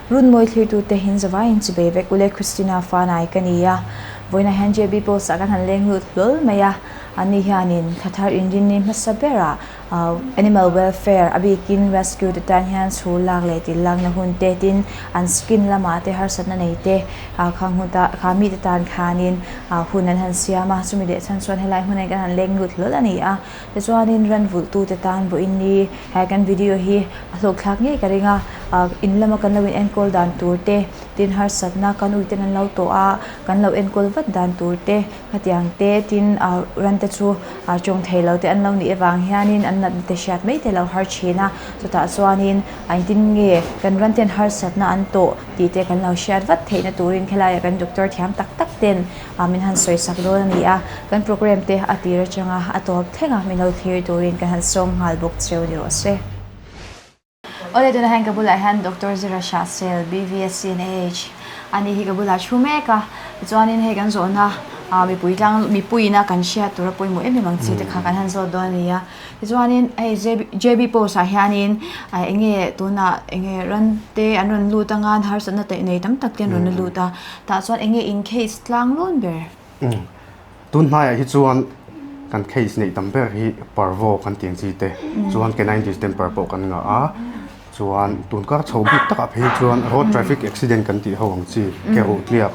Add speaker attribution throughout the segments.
Speaker 1: Runmawi thlirtute hin zavaiin chibei vek ule Christina Fanai ka ni a, vawiinah hian JB Post ah kan han leng lut hlawl mai a, ani hianin Thathar Inrinni hmasa berah Animal welfare a bikin rescue te tan hian chhul lak leh til lakna hun te tin an skin lamah te harsatna nei te khang hun ta kha mite tan khanin hun an han siam a, chumi leh chhan chuan helai hmunah hian kan han leng lut hlawl a ni a, tichuanin ran vulh tu te tan vawiin ni he kan video hi a hlawk thlak ngei ka ring a, in lama kan lo in enkawl dan tur te tin harsatna kan uiten an lo tawh a kan lo enkawl vat dan tur te. Hetiang te tin ran te chu tawng thei lo te an lo nih avang hianin an natna te hriat mai te lo har thin a, chutah chuanin a engtin nge kan ran ten harsatna an tawh tih te kan lo hriat vat theihna turin khelaia kan doctor thiam tak tak ten min han sawisak dawn a ni a, kan programme te a tir atanga a tawp thleng a min lo thlir turin kan han sawm nghal bawk cheu ni rawh se. Awle tunah hian ka bulah hian Doctor Zira Shahsel, BVSCNAH, a ni hi ka bulah thu mek a, tichuanin hei kan zawhna ah mipui tlang mipuiin a kan hriat tura pawimawh em em ang chi te kha kan han zawt dawn a ni a, tichuanin hei JB post ah hianin ah eng nge tunah eng nge ran te an rawn lut anga harsatna te nei tam tak te an rawn lut a, tah chuan eng nge in case tlang lawn ber?
Speaker 2: Tun hnaiah hi chuan kan case neih tam ber hi parvo kan tih ang chi te chuan canine distemper pawh kan ngah a, chuan tun kar chho bik takah phei hi chuan road traffic accident kan tih ho ang chi ke ruh tliak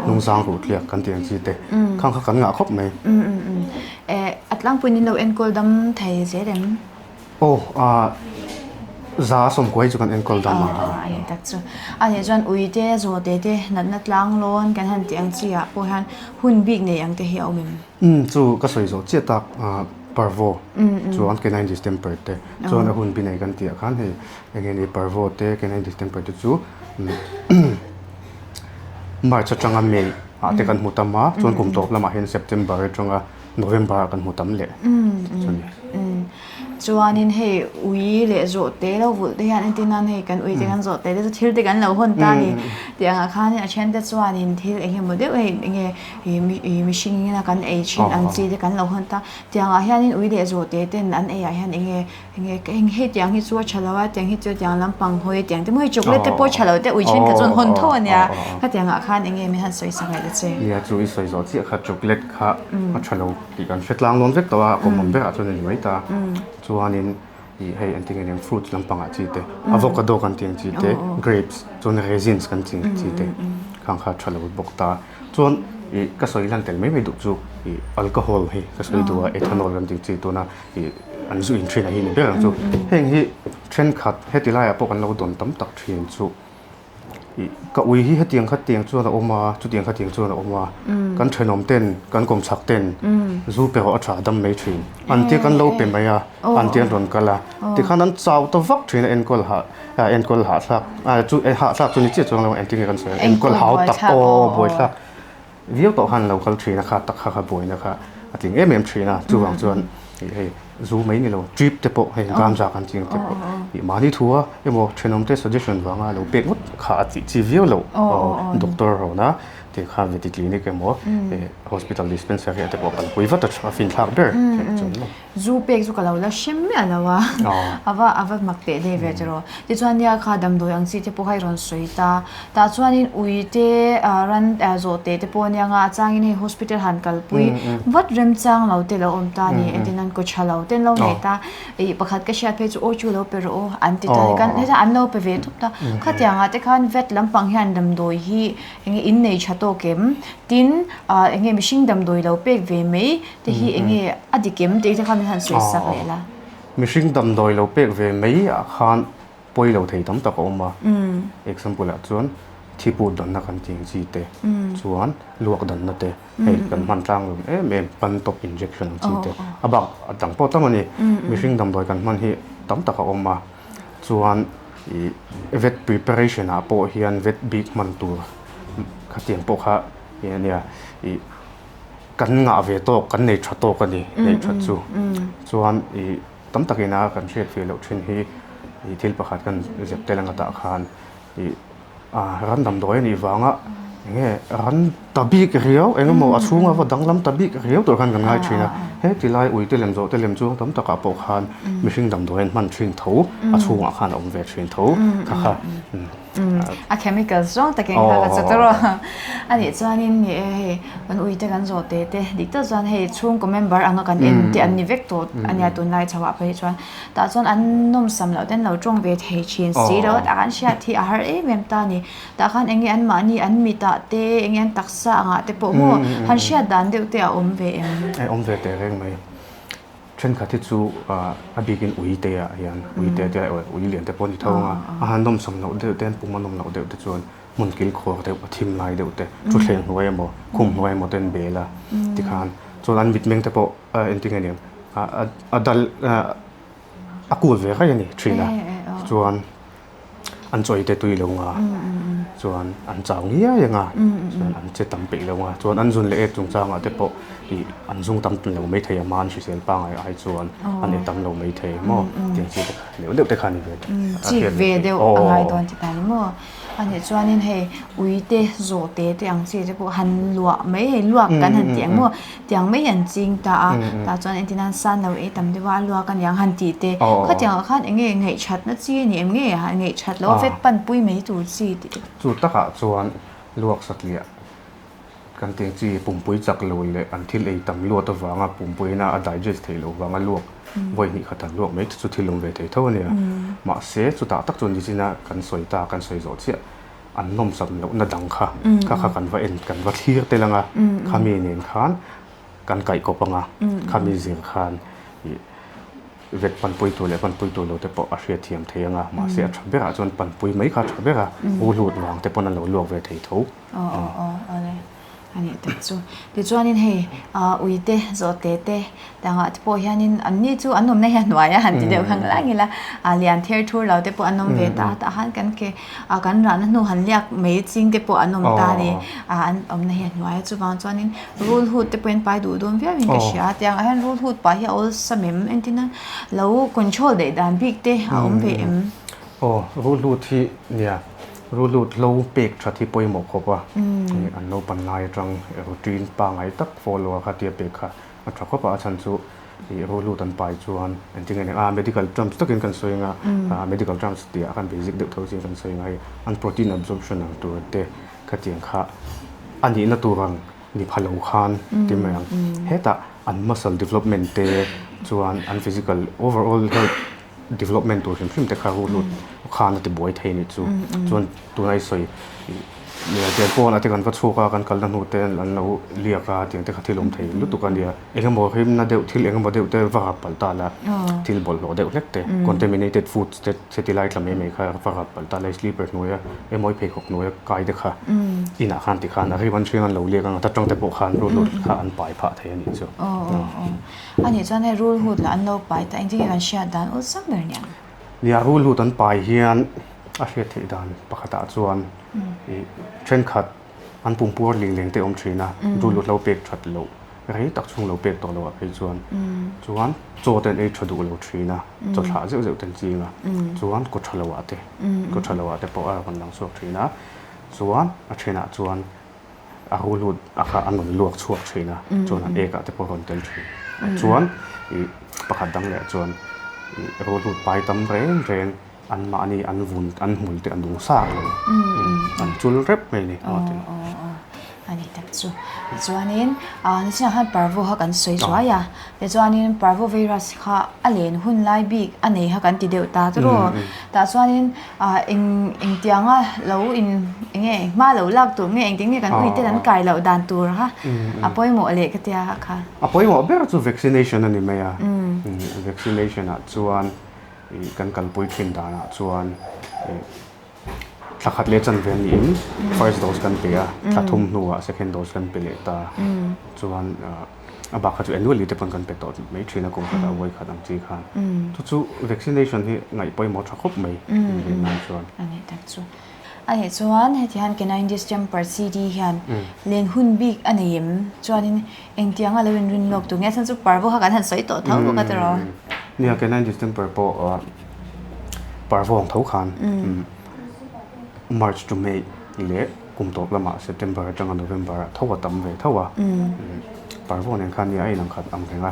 Speaker 2: hnungzang ruh tliak kan tih ang chi te khang kha kan ngah khawp mai.
Speaker 1: A tlangpuiin in lo enkawl dam thei zel em?
Speaker 2: Aw ah za sawmkua hi chu kan enkawl dam a.
Speaker 1: Aw a ni tak chu. A nih chuan uite zawhte te natna tlang lawn kan han tih ang chi ah pawh hian hun bik nei ang te hi a awm em?
Speaker 2: Umm chu ka sawi zawh chiah tak ah parvo chuan canine distemper te chuan a hun bi nei kan tih ah khan hei eng nge ni parvo te canine distemper te chu March atanga May ah te kan hmu tam a chuan kum tawp lamah hian September atanga November ah kan hmu tam leh chu a ni.
Speaker 1: Chuanin hei ui leh zawhte lo vulh te hian entir nan hei kan ui te kan zawhte te chu thil te kan lo hawn ta a ni. Tih angah khanin a then te chuanin thil eng emaw deuh hei eng nge ih mihring ina kan ei thin ang chi te kan lo hawn ta. Tih angah hianin ui leh zawhte ten an ei ah hian eng nge eng nge eng hei tiang hi chu a tha lo a tiang hi chu tiang lampang hawi tiang te maw hei chocolate te pawh a tha lo te ui then kha chuan hawn tho a nia. Khatiang ah khan eng nge min han sawi sak leh ta che.
Speaker 2: Nia chu i sawi zawh chiah kha chocolate kha a tha lo. Tih kan hre tlang dawn vek tawh a, a common berah chuan a ni mai ta. Chuanin ih hei an tinge nen fruits lampangah chi te, avocado kan tih ang chi te, grapes chuan raisins kan tih ang chi te khang kha a tha lo bawk ta. Chuan ih ka sawi lan tel mai mai duh chu ih alcohol hi ka sawi duh a, ethanol kan tih chi tuna ih an zu in thin a hi ni ber ang chu. Heng hi thenkhat heti laiah pawh kan lo dawn tam tak thin chu. Ka ui hi hetiang khatiang chuan a awm a, chutiang khatiang chuan a awm a, kan thenawm ten, kan kawmchhak ten zu pe rawh a tha dam mai thin. An tia kan lo pe mai a, an tia an rawn kal a, tikhan an chau ta vak thin a enkawl hah enkawl hahthlak chu hahthlak chu ni chiah chuang lo engtin nge kan sawi ang enkawl hau tak aw buaithlak viau tawh khan an lo kal thin a kha tak kha kha buaina kha a tling em em thin a, chuvang chuan hei zu mai ni lo trip te pawh hei gamza kan tih ang te pawh ih mahni thu a emaw thenawm te suggestion vanga lo pek ngawt kha a tih chi viau loh doctor rawn a tih kha veti clinic emaw hospital dispensary te pawh kalpui vat a tha a finthlak ber chuan maw.
Speaker 1: Zu pek chu ka lo la hre miah lo a, a va a va mak teh daih ve tiraw. Tichuan nia kha damdawi ang chi te pawh kha i rawn sawi ta. Tah chuanin ui te ran zawhte te pawh ania nga a changin hei hospital han kalpui vat remchang lo te lo awm ta a ni. Engtin an kaw tha lo te an lo nei ta. Ih pakhat ka hriat phei chu aw chu lo pe rawh aw an ti ta a ni. Kan heta an lo pe ve tawp ta. Khatiangah te khan vet lampang hian damdawi hi eng nge innei tha tawk em? Tin eng nge mihring damdawi lo pek ve mai Te hi eng nge a dik em tih te kha min han sawi sak leh la.
Speaker 2: Mihring damdawi lo pek ve mai ah khan pawi lo thei tam tak a awm a. Example ah chuan thi put danna kan tih ang chi te, chuan luak danna te, hei kan hman tlang lo em em pan top injection ang chi te, a bak a dang pawh tam a ni. Mihring damdawi kan hman hi tam tak a awm a, chuan ih vet preparation ah pawh hian vet bik hman tur khatiang pawh kha eng a nia ih. Kan ngah ve tawk, kan nei tha tawk a ni, nei that chu. Chuan ih tam takin a kan hriat ve loh thin hi ih thil pakhat kan zep tel anga tah khan ih ah ran damdawi a nih vanga eng nge ran ta bik riau eng emaw a chhunga va danglam ta bik riau tur khan kan ngai thin a. He ti lai ui te lem zawh te lem chuang tam takah pawh khan mihring damdawi an hman thin tho, a chhungah khan a awm ve thin tho kha kha.
Speaker 1: A chemicals zawng takin kha ka chak rawh. A nih chuanin ni e hei kan uite kan zawh te te dik tak chuan hei chhungkaw member anga kan en te an ni vek tawh a nia tunlai chho ah phei hi chuan tah chuan an nawmsam loh ten lo tawng ve thei thin si lo tah khan hriat hi a har em em ta a ni. Tah khan eng nge an mahni an mitah te eng nge an taksa angah te pawh maw han hriat dan deuh te a awm ve em?
Speaker 2: A awm ve teh reng mai. Thenkhat hi chu a bikin ui te ah hian ui te te ui lian te pawh a ni tho ang a, a han nawmsam loh deuh te an pum a nawm loh deuh te chuan hmun kil khuar deuh a thim lai deuh te thuthleng hnuai emaw khum hnuai emaw te an bel a tikhan chuan an mitmeng te pawh engtin nge niang a dal a kul ve raih a ni thin a chuan. An chawi te tui lo nga chuan an chau ngiai anga chuan an che tam peih lo nga chuan an zun leh ek chungchangah te pawh ih an zung tam lo mai thei a man hrisel pangngai ai chuan an e tam lo mai thei maw tiang chi te kha deuh deuh te kha a ni ve
Speaker 1: Chik ve deuh a ngai dawn ti ta ni maw a nih chuanin hei ui te zawh te te ang chi te pawh han luah mai hei luak kan han tih ang maw Tiang mai an ching ta a, tah chuan entir nan san lo ei tam deuh a, a luak aniang han tih te. Khatiang ah khan enge ngaihṭhatna chi a ni em nge a, ngaihṭhat loh a vet panpui mai tur chi tih te.
Speaker 2: Chu takah chuan luak satliah kan tih chi pumpui chak lo leh an thil ei tam luat avanga pumpuiin a digest theih loh vanga luak vawi hnih khat an luak mai te chu thil awm ve thei tho a nia. Mahse chutah tak chuan nichina kan sawi ta kan sawi zawh chiah. An nawmsam lohna dang kha kha kha kan va en kan va thlir tel ang a, khami nen khan kan kaih kawp ang a, khami zir khan ih vet panpui tur leh panpui tur lo te pawh a hriatthiam thei ang a, mahse a tha berah chuan panpui mai kha a tha ber a, u hlut vang te pawn an lo luak ve thei tho.
Speaker 1: Aw aw aw awle. A nih tak chu. Tichuanin hei uite, zawhte te dangah te pawh hianin anni chu an awmna hi a hnuai a han ti deuh khang lang ila lian ther thur lo te pawh an awm ve ta a, tah khan kan ke kan rahna hnu han liak mai ching te pawh an awm ta a ni. An awmna hi a hnuai a chuvang chuanin rul hut te pawhin pai duh dawn viauin ka hria a, tiangah hian rul hut pah hi a awlsam em? Entina lo control daih dan bik te a awm ve em?
Speaker 2: Aw, rul hut hi nia. Rulut lo pek that hi pawimawh khawp a, an naupan lai atang routine pangngai tak follow a kha tia pek kha a tha khawp a, a chhan chu ih rulut an pai chuan engtin nge a medical terms takin kan sawi anga medical terms tih ah khan basic deuh tho chian kan sawi anga hei an protein absorption ang tur te khatiang kha a nihna tur ang ni pha lo khan ti mai ang hetah an muscle development te chuan an physical overall health development tur hrim hrim te kha rulut khan a ti buai thei anih chu chuan tuna i sawi tiang pawnah te kan va chhuak a kan kalna hnu te an lo liak a tiang te kha thil awm thei lutuk a nia engemaw hlimna deuh thil engemaw deuh te va rap palh ta la thil bawlhhlawh deuh hlek te contaminated foods te cheti lai tla mai mai kha va rap palh ta la i slipper hnuaia emaw i pheikhawk hnuaia kai te kha inah khan tikhan a rim an hriang an lo liak ang a ta tang te pawh khan rulut kha an pai phah thei anih chu.
Speaker 1: A nih chuan hei rul hut lah an lo pai ta, engtin nge kan hriat dan awlsam ber niang?
Speaker 2: Nia, rul hut an pai hian a hriat theih dan pakhatah chuan ih thenkhat an pumpuar ling leng te awm thin a, rul hut lo pek that loh rei tak chhung lo pek tawh loh ah phei chuan chuan chaw te an ei tha duh lo thin a, chaw thlah zeuh zeuh te an ching a, chuan kaw tha lo ah te kaw tha lo ah te pawh a rawn lang chhuak thin a, chuan a thenah chuan a ru lut a kha a rawn luak chhuak thin a chuan an ek ah te pawh a rawn tel thin chuan ih pakhat dang leh chuan ih ru lut pai tam reng reng an mahni an vun an hmul te a nung sar lo an chul rep mai a ni
Speaker 1: a ni tak chu tichuanin nichinah khan parvo kha kan sawi zuai a tichuanin parvo virus kha a len hun lai bik a nei kha kan ti deuh ta tawh tah chuanin Ah eng engtianga lo in eng nge hma lo lak tur nge engtin nge kan ui ten an kai loh dan tur kha a pawimawh leh ka tia kha.
Speaker 2: A pawimawh ber chu vaccination a ni mai a, vaccination ah chuan ih kan kalpui thin danah chuan ih thla khat leh chanve niin first dose kan pe a, thla thum hnuah second dose kan pe leh ta chuan ah. A bak kha chu annually te pawn kan pe tawh mai thin a kum khat ah vawi khat ang chi khan. Chu chu vaccination hi ngaih pawimawh tha khawp mai inven nan chuan.
Speaker 1: A nih tak chu. A nih chuan heti hian Canine Distemper CD hian len hun bik a nei em? Chuanin engtiang a lo inrin lawk tur nge? A chhan chu parvo kha kan han sawi tawh tho bawk a tiraw?
Speaker 2: Nia Canine Distemper pawh parvo ang tho khan March to May leh kum tawp lamah September atanga November ah tho a tam ve tho a. Parvo nen khan nia a inang khat ang reng a.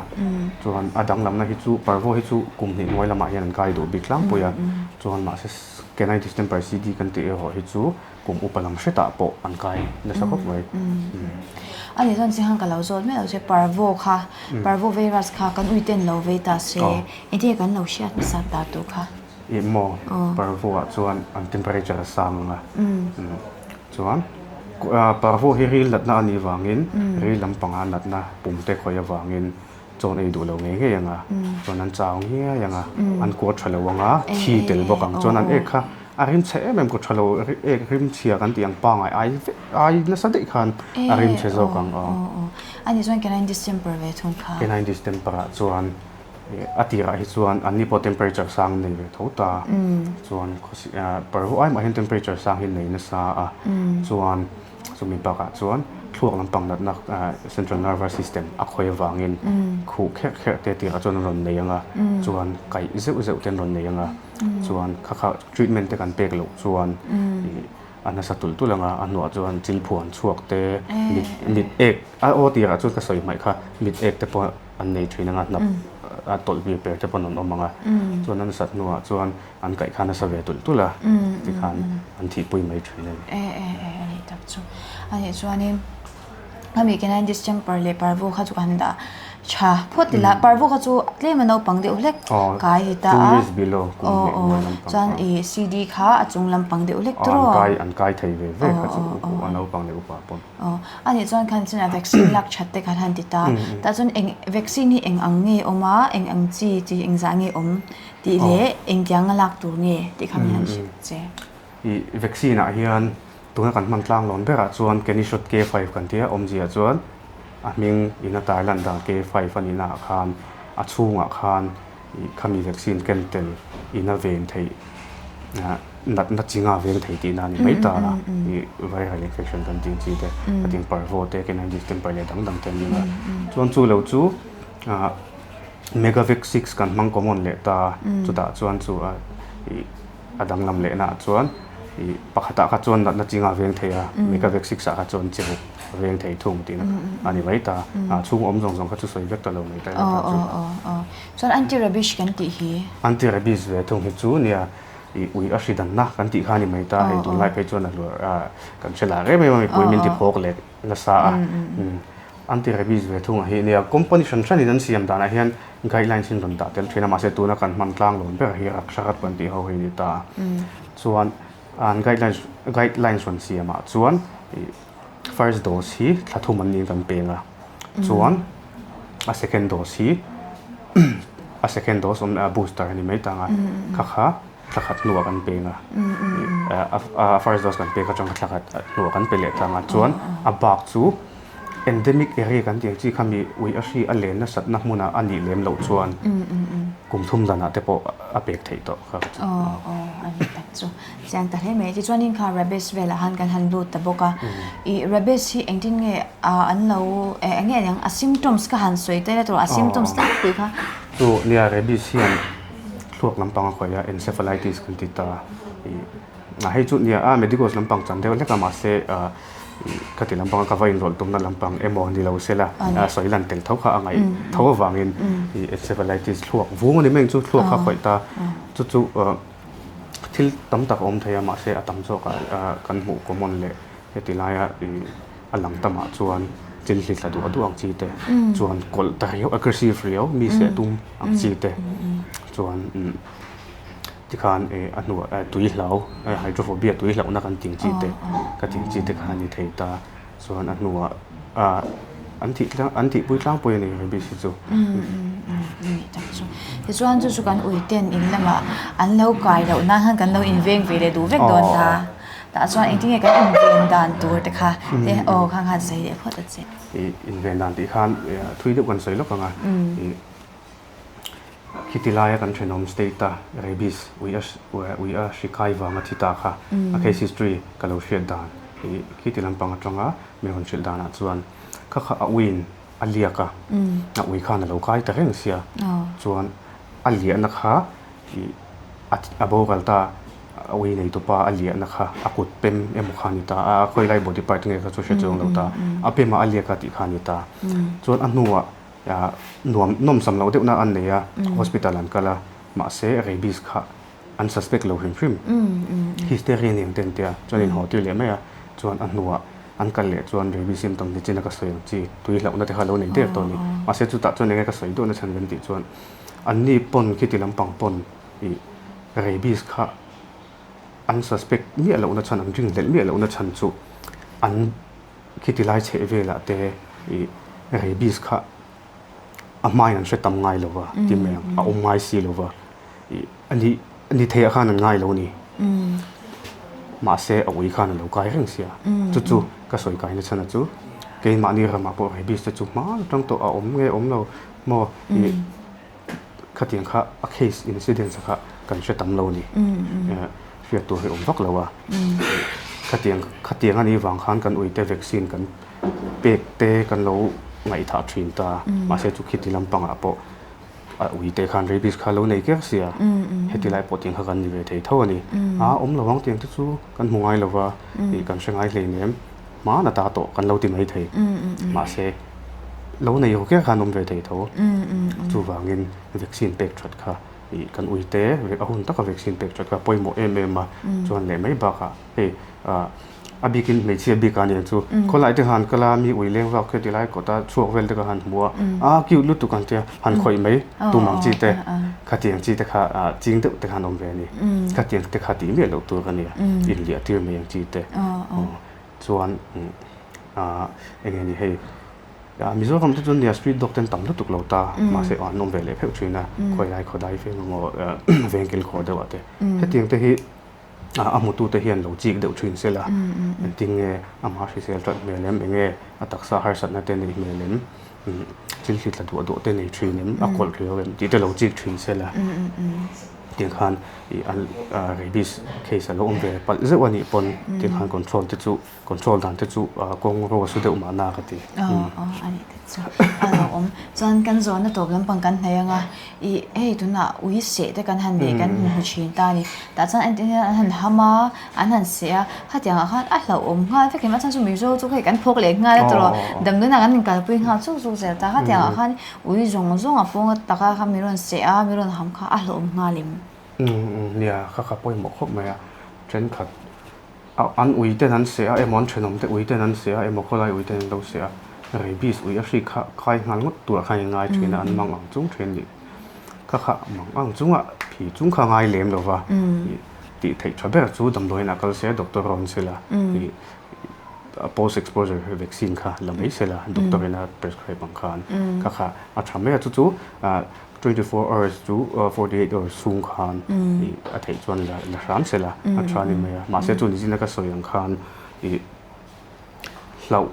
Speaker 2: Chuan a danglamna hi chu Parvo hi chu kum hnih hnuai lamah hian an kai duh bik tlangpui a. Chuan mahse Canine Distemper CD kan tih erawh hi chu kum upa lam hretah pawh an kai nasa khawp mai.
Speaker 1: A nih chuan chiang ka lo zawt miah lo che Parvo kha Parvo virus kha kan uiten lo vei ta se engtin nge kan lo hriat hmasa ta tur kha?
Speaker 2: Ih maw Parvo ah chuan an temperature a sang ang a. Chuan Parvo hi ril natna a nih vangin ril lampanga natna pum te khawih avangin chawn ei duh lo ngei ngei ang a, chuan an chau ngiai ang a, an kuat tha lo ang a, thi tel bawk ang. Chuan an ek kha a rim chhe em em kut tha lo ek rim chhia kan tih ang pangai ai vek ai nasa daih khan a rim chhe zawk ang aw.
Speaker 1: Ani chuan Canine Distemper ve thung kha.
Speaker 2: Canine Distemper ah chuan a tirah hi chuan an ni pawh temperature sang nei ve tho ta chuan parvu ai mah hian temperature sang hi nei nasa a chuan chumi bakah chuan thluak lampang natna central nervous system a khawi avangin khuh kherh kherh te tirah chuan an rawn nei ang a chuan kaih zeuh zeuh te an rawn nei ang a chuan kha kha treatment te kan pek loh chuan a nasa tulh tulh ang a a hnuah chuan chil phuan chhuak te mit mit ek a aw tirah chuan ka sawi hmaih kha mit ek te pawh an nei thin ang a hnap a tawlh vir per te pawn an awm ang a chuan an sat hnuah chuan an kaih khan a sa ve tulh tulh a tikhan an thihpui mai thin a ni.
Speaker 1: E e e a nih tak chu a nih chuanin khami Canine Distemper leh Parvo kha chu kan dah tha phawt ila Parvo kha chu tlem a naupang deuh hlek kai hi ta a aw aw chuan ih CD kha a chung lampang deuh hlek tawh
Speaker 2: an kai an kai thei ve ve kha chu a naupang leh upa pawn.
Speaker 1: Aw, a nih chuan khan china vaccine lak that te khan han ti ta. Tah chuan eng vaccine hi eng ang nge awm a, eng ang chi chi eng zah nge awm tih leh engtiang a lak tur nge tih kha min han hrilh che.
Speaker 2: I vaccine ah hian tuna kan hman tlang lawn berah chuan Kenishot K5 kan tia awmzia chuan a hming in a tar lan dan K5 a nihna ah khan a chhungah khan i khami vaccine ken tel in a ven theih natna chinga veng thei tihna a ni mai ta a, i viral infection kan tih ang chi te ka tih ang parvo te canine distemper leh dang dang te an ni a chuan chu lo chu ah megavac six kan hmang common leh ta chutah chuan chu a ih a danglam lehna ah chuan ih pakhatah kha chuan natna chinga veng thei a megavac six ah kha chuan chiruk a veng thei thung tihna a ni mai ta a chhung awm zawng zawng kha chu sawi vek ta lo mai ta ila ta chu.
Speaker 1: Chuan anti-rabies kan tih hi?
Speaker 2: Anti-rabies ve thung hi chu nia ih ui a hri danna kan tih kha a ni mai ta, hei tunlai phei chuan a hluar a kan hre lar em em a mipui min ti phawk leh nasa a. Anti-rabies ve thung ah hi nia company hran hranin an siam danah hian guidelines in rawn dah tel thin a mahse tuna kan hman tlang lawn ber hi Raksharat kan tih ho hi a ni ta a. Chuan an guidelines guidelines rawn siam ah chuan ih first dose hi thla thum an niin kan peng a chuan a second dose hi a second dose awm booster a ni mai tang a kha kha thla khat hnuah kan peng a a first dose kan pek atang thla khat hnuah kan pe leh tang a chuan a bak chu endemic area kan tih ang chi kha mi ui a hri a len nasatna hmunah a nih lem loh chuan kum thum danah te pawh a pek theih tawh kha.
Speaker 1: Chiang ta hle mai. Tichuanin kha rabies velah khan kan han lut ta bawk a. Ih rabies hi engtin nge an lo eng nge aniang a symptoms ka han sawi tel a tawh a symptoms tlangpui kha.
Speaker 2: Chu nia rabies hian thluak lampang a khawih a encephalitis kan ti ta. Ih hei chu nia a medicals lampang chan deuh hlek a mahse ka ti lampang a ka va inrawlh tumna lampang emaw ni lo sela sawi lan tel tho kha a ngaih tho avangin ih encephalitis thluak vung a ni mai ang chu thluak kha khawih ta chu chu. Thil tam tak a awm thei a mahse a tam zawkah kan hmuh common leh heti laia ih a lang tamah chuan thil hli thla duah duah ang chi te chuan kawlh ta riau aggressive riau mi seh tum ang chi te chuan tikhan ih a hnuah tui hlau hydrophobia tui hlauhna kan tih ang chi te ka tih ang chi te kha a ni thei ta. Chuan a hnuah ah an thih tlang an thihpui tlangpui a ni rabies hi chu.
Speaker 1: Ni tak chu. Tichuan chu chu kan uiten in lamah an lo kai loh nan khan kan lo inveng ve leh duh vek dawn ta. Tah chuan engtin nge kan inven dan tur te kha te aw khan khan sawi leh phawt a che.
Speaker 2: Ih inven dan tih khan thui deuh kan sawi lawk ang a. Ih Khiti laia kan thenawm state a rabies ui a ui a hri kai vanga thi ta kha a case history ka lo hriat dan hi khiti lampang atanga mi rawn hrilh danah chuan kha kha a uiin a liak a, a ui khan a lo kai ta reng sia chuan a liahna kha ih a boral ta. A ui neitupa a liahna kha a kut pem emaw kha a ni ta a, a khawilai body part nge kha chu hre chuang lo ta, a pemah a liak a tih kha a ni ta. Chuan a hnuah nuam nawmsam loh deuhna an nei a, hospital an kal a, mahse rabies kha an suspect lo hrim hrim. Hysteria ni ang te an tia, chuan in haw tir leh mai a, chuan a hnuah an kal leh chuan rabies symptom ni chin a ka sawi ang chi, tui hlauhna te kha lo nei der tawh a ni. Mahse chutah chuan enge ka sawi duhna chhan kan tih chuan anni pawn khiti lampang pawn ih rabies kha an suspect miah lohna chhan an ringhlelh miah lohna chhan chu an khiti lai chheh velah te ih rabies kha a hmain an hre tam ngai lo va ti mai ang a awm ngai si lo va ih a ni a ni theiah khan an ngai lo a ni mahse a ui khan a lo kai reng sia chu chu ka sawi kaina chhan a chu keimahni ramah pawh rabies te chu hma atang tawh a awm nge awm lo maw ih. Khatiang kha a case incidence kha kan hre tam lo a ni. Hriat tur hi awm vak lo a. Khatiang khatiang a nih vang khan kan uite vaccine kan pek te kan lo ngaihthah thin ta. Mahse chu khiti lampangah pawh a uite khan rabies kha lo nei ker sia. Heti lai pawh tiang kha kan ni ve thei tho a ni. A awm lo ang tiang te chu kan hmu ngai lo va, ih kan hre ngai hleinem. Hma na ta tawh kan lo ti mai thei. Mahse lo nei ru kher khan awm ve thei tho. Chuvangin vaccine pek that kha ih kan uite a hun taka vaccine pek that kha pawimawh em em a. Chuan leh mai bakah hei ah a bikin hmeichhia bik a nia chu khawlai te han kal a mi ui leng vak khi tilai kawta chhuak vel te kha han hmu a a cute lutuk ang tia han khawih mai tum ang chi te khatiang chi te kha ah ching deuh te khan awm ve a ni. Khatiang te kha tih miah loh tur a nia inliah tir mai ang chi te. Chuan ah eng nge ni hei ah Mizoram te chuan nia street dog te an tam lutuk lo ta mahse aw an awm ve leh pheuh thin a khawi lai khaw dai veng emaw veng kil khawh deuh ah te hetiang te hi ah a hmutu te hian lo chik deuh thin se la engtin nge amah hrisel that hmel em eng nge a taksa harsatna te neih hmel em thil hli tla duah duah te nei thin em a kawlh riau em tih te lo chik thin se la. Tiang khan ih an rabies case a lo awm ve palh zeuh a nih pawn tiang khan control te chu control dan te chu kawng ro a su deuh mahna ka ti.
Speaker 1: Aw aw a nih tak chu a lo awm. Chuan kan zawnna tawp lampang kan hnaih ang a ih hei tunah ui seh te kan han neih kan hmu hmu thin ta a ni. Tah chuan entir hian an han ham a an han seh a khatiang ah khan a hlauhawm nghal vek em a chhan chu Mizo chu hei kan phawk leh nghal a tawrh damdawiin ah kan inkalpui nghal chuk chuk zel ta khatiang ah khan Ui zawng zawng a pawnga taka kha mi rawn seh a, mi rawn ham kha a hlawm nghal em?
Speaker 2: Nia, kha kha pawimawh khawp mai a, thenkhat an ui ten an seh a emaw an thenawm te ui ten an seh a emaw khawlai ui ten an lo seh a, rabies ui a hrik kha kai nghal ngawt turah khan in ngai thin a, an mang ang chung thin nih kha kha mang ang chunga phi chung kha ngai lem lova tih theih tha ber chu damdawiin ah kal se doctor rawn se la ih post exposure vaccine kha la mai se la doctor in a prescribe ang khan kha kha a tha mai a chu chu 24 hours chu 48 hours chhung khan ih a theih chuan la la hram se la a tha ni mai a mahse chu nizina ka sawi ang khan ih hlauh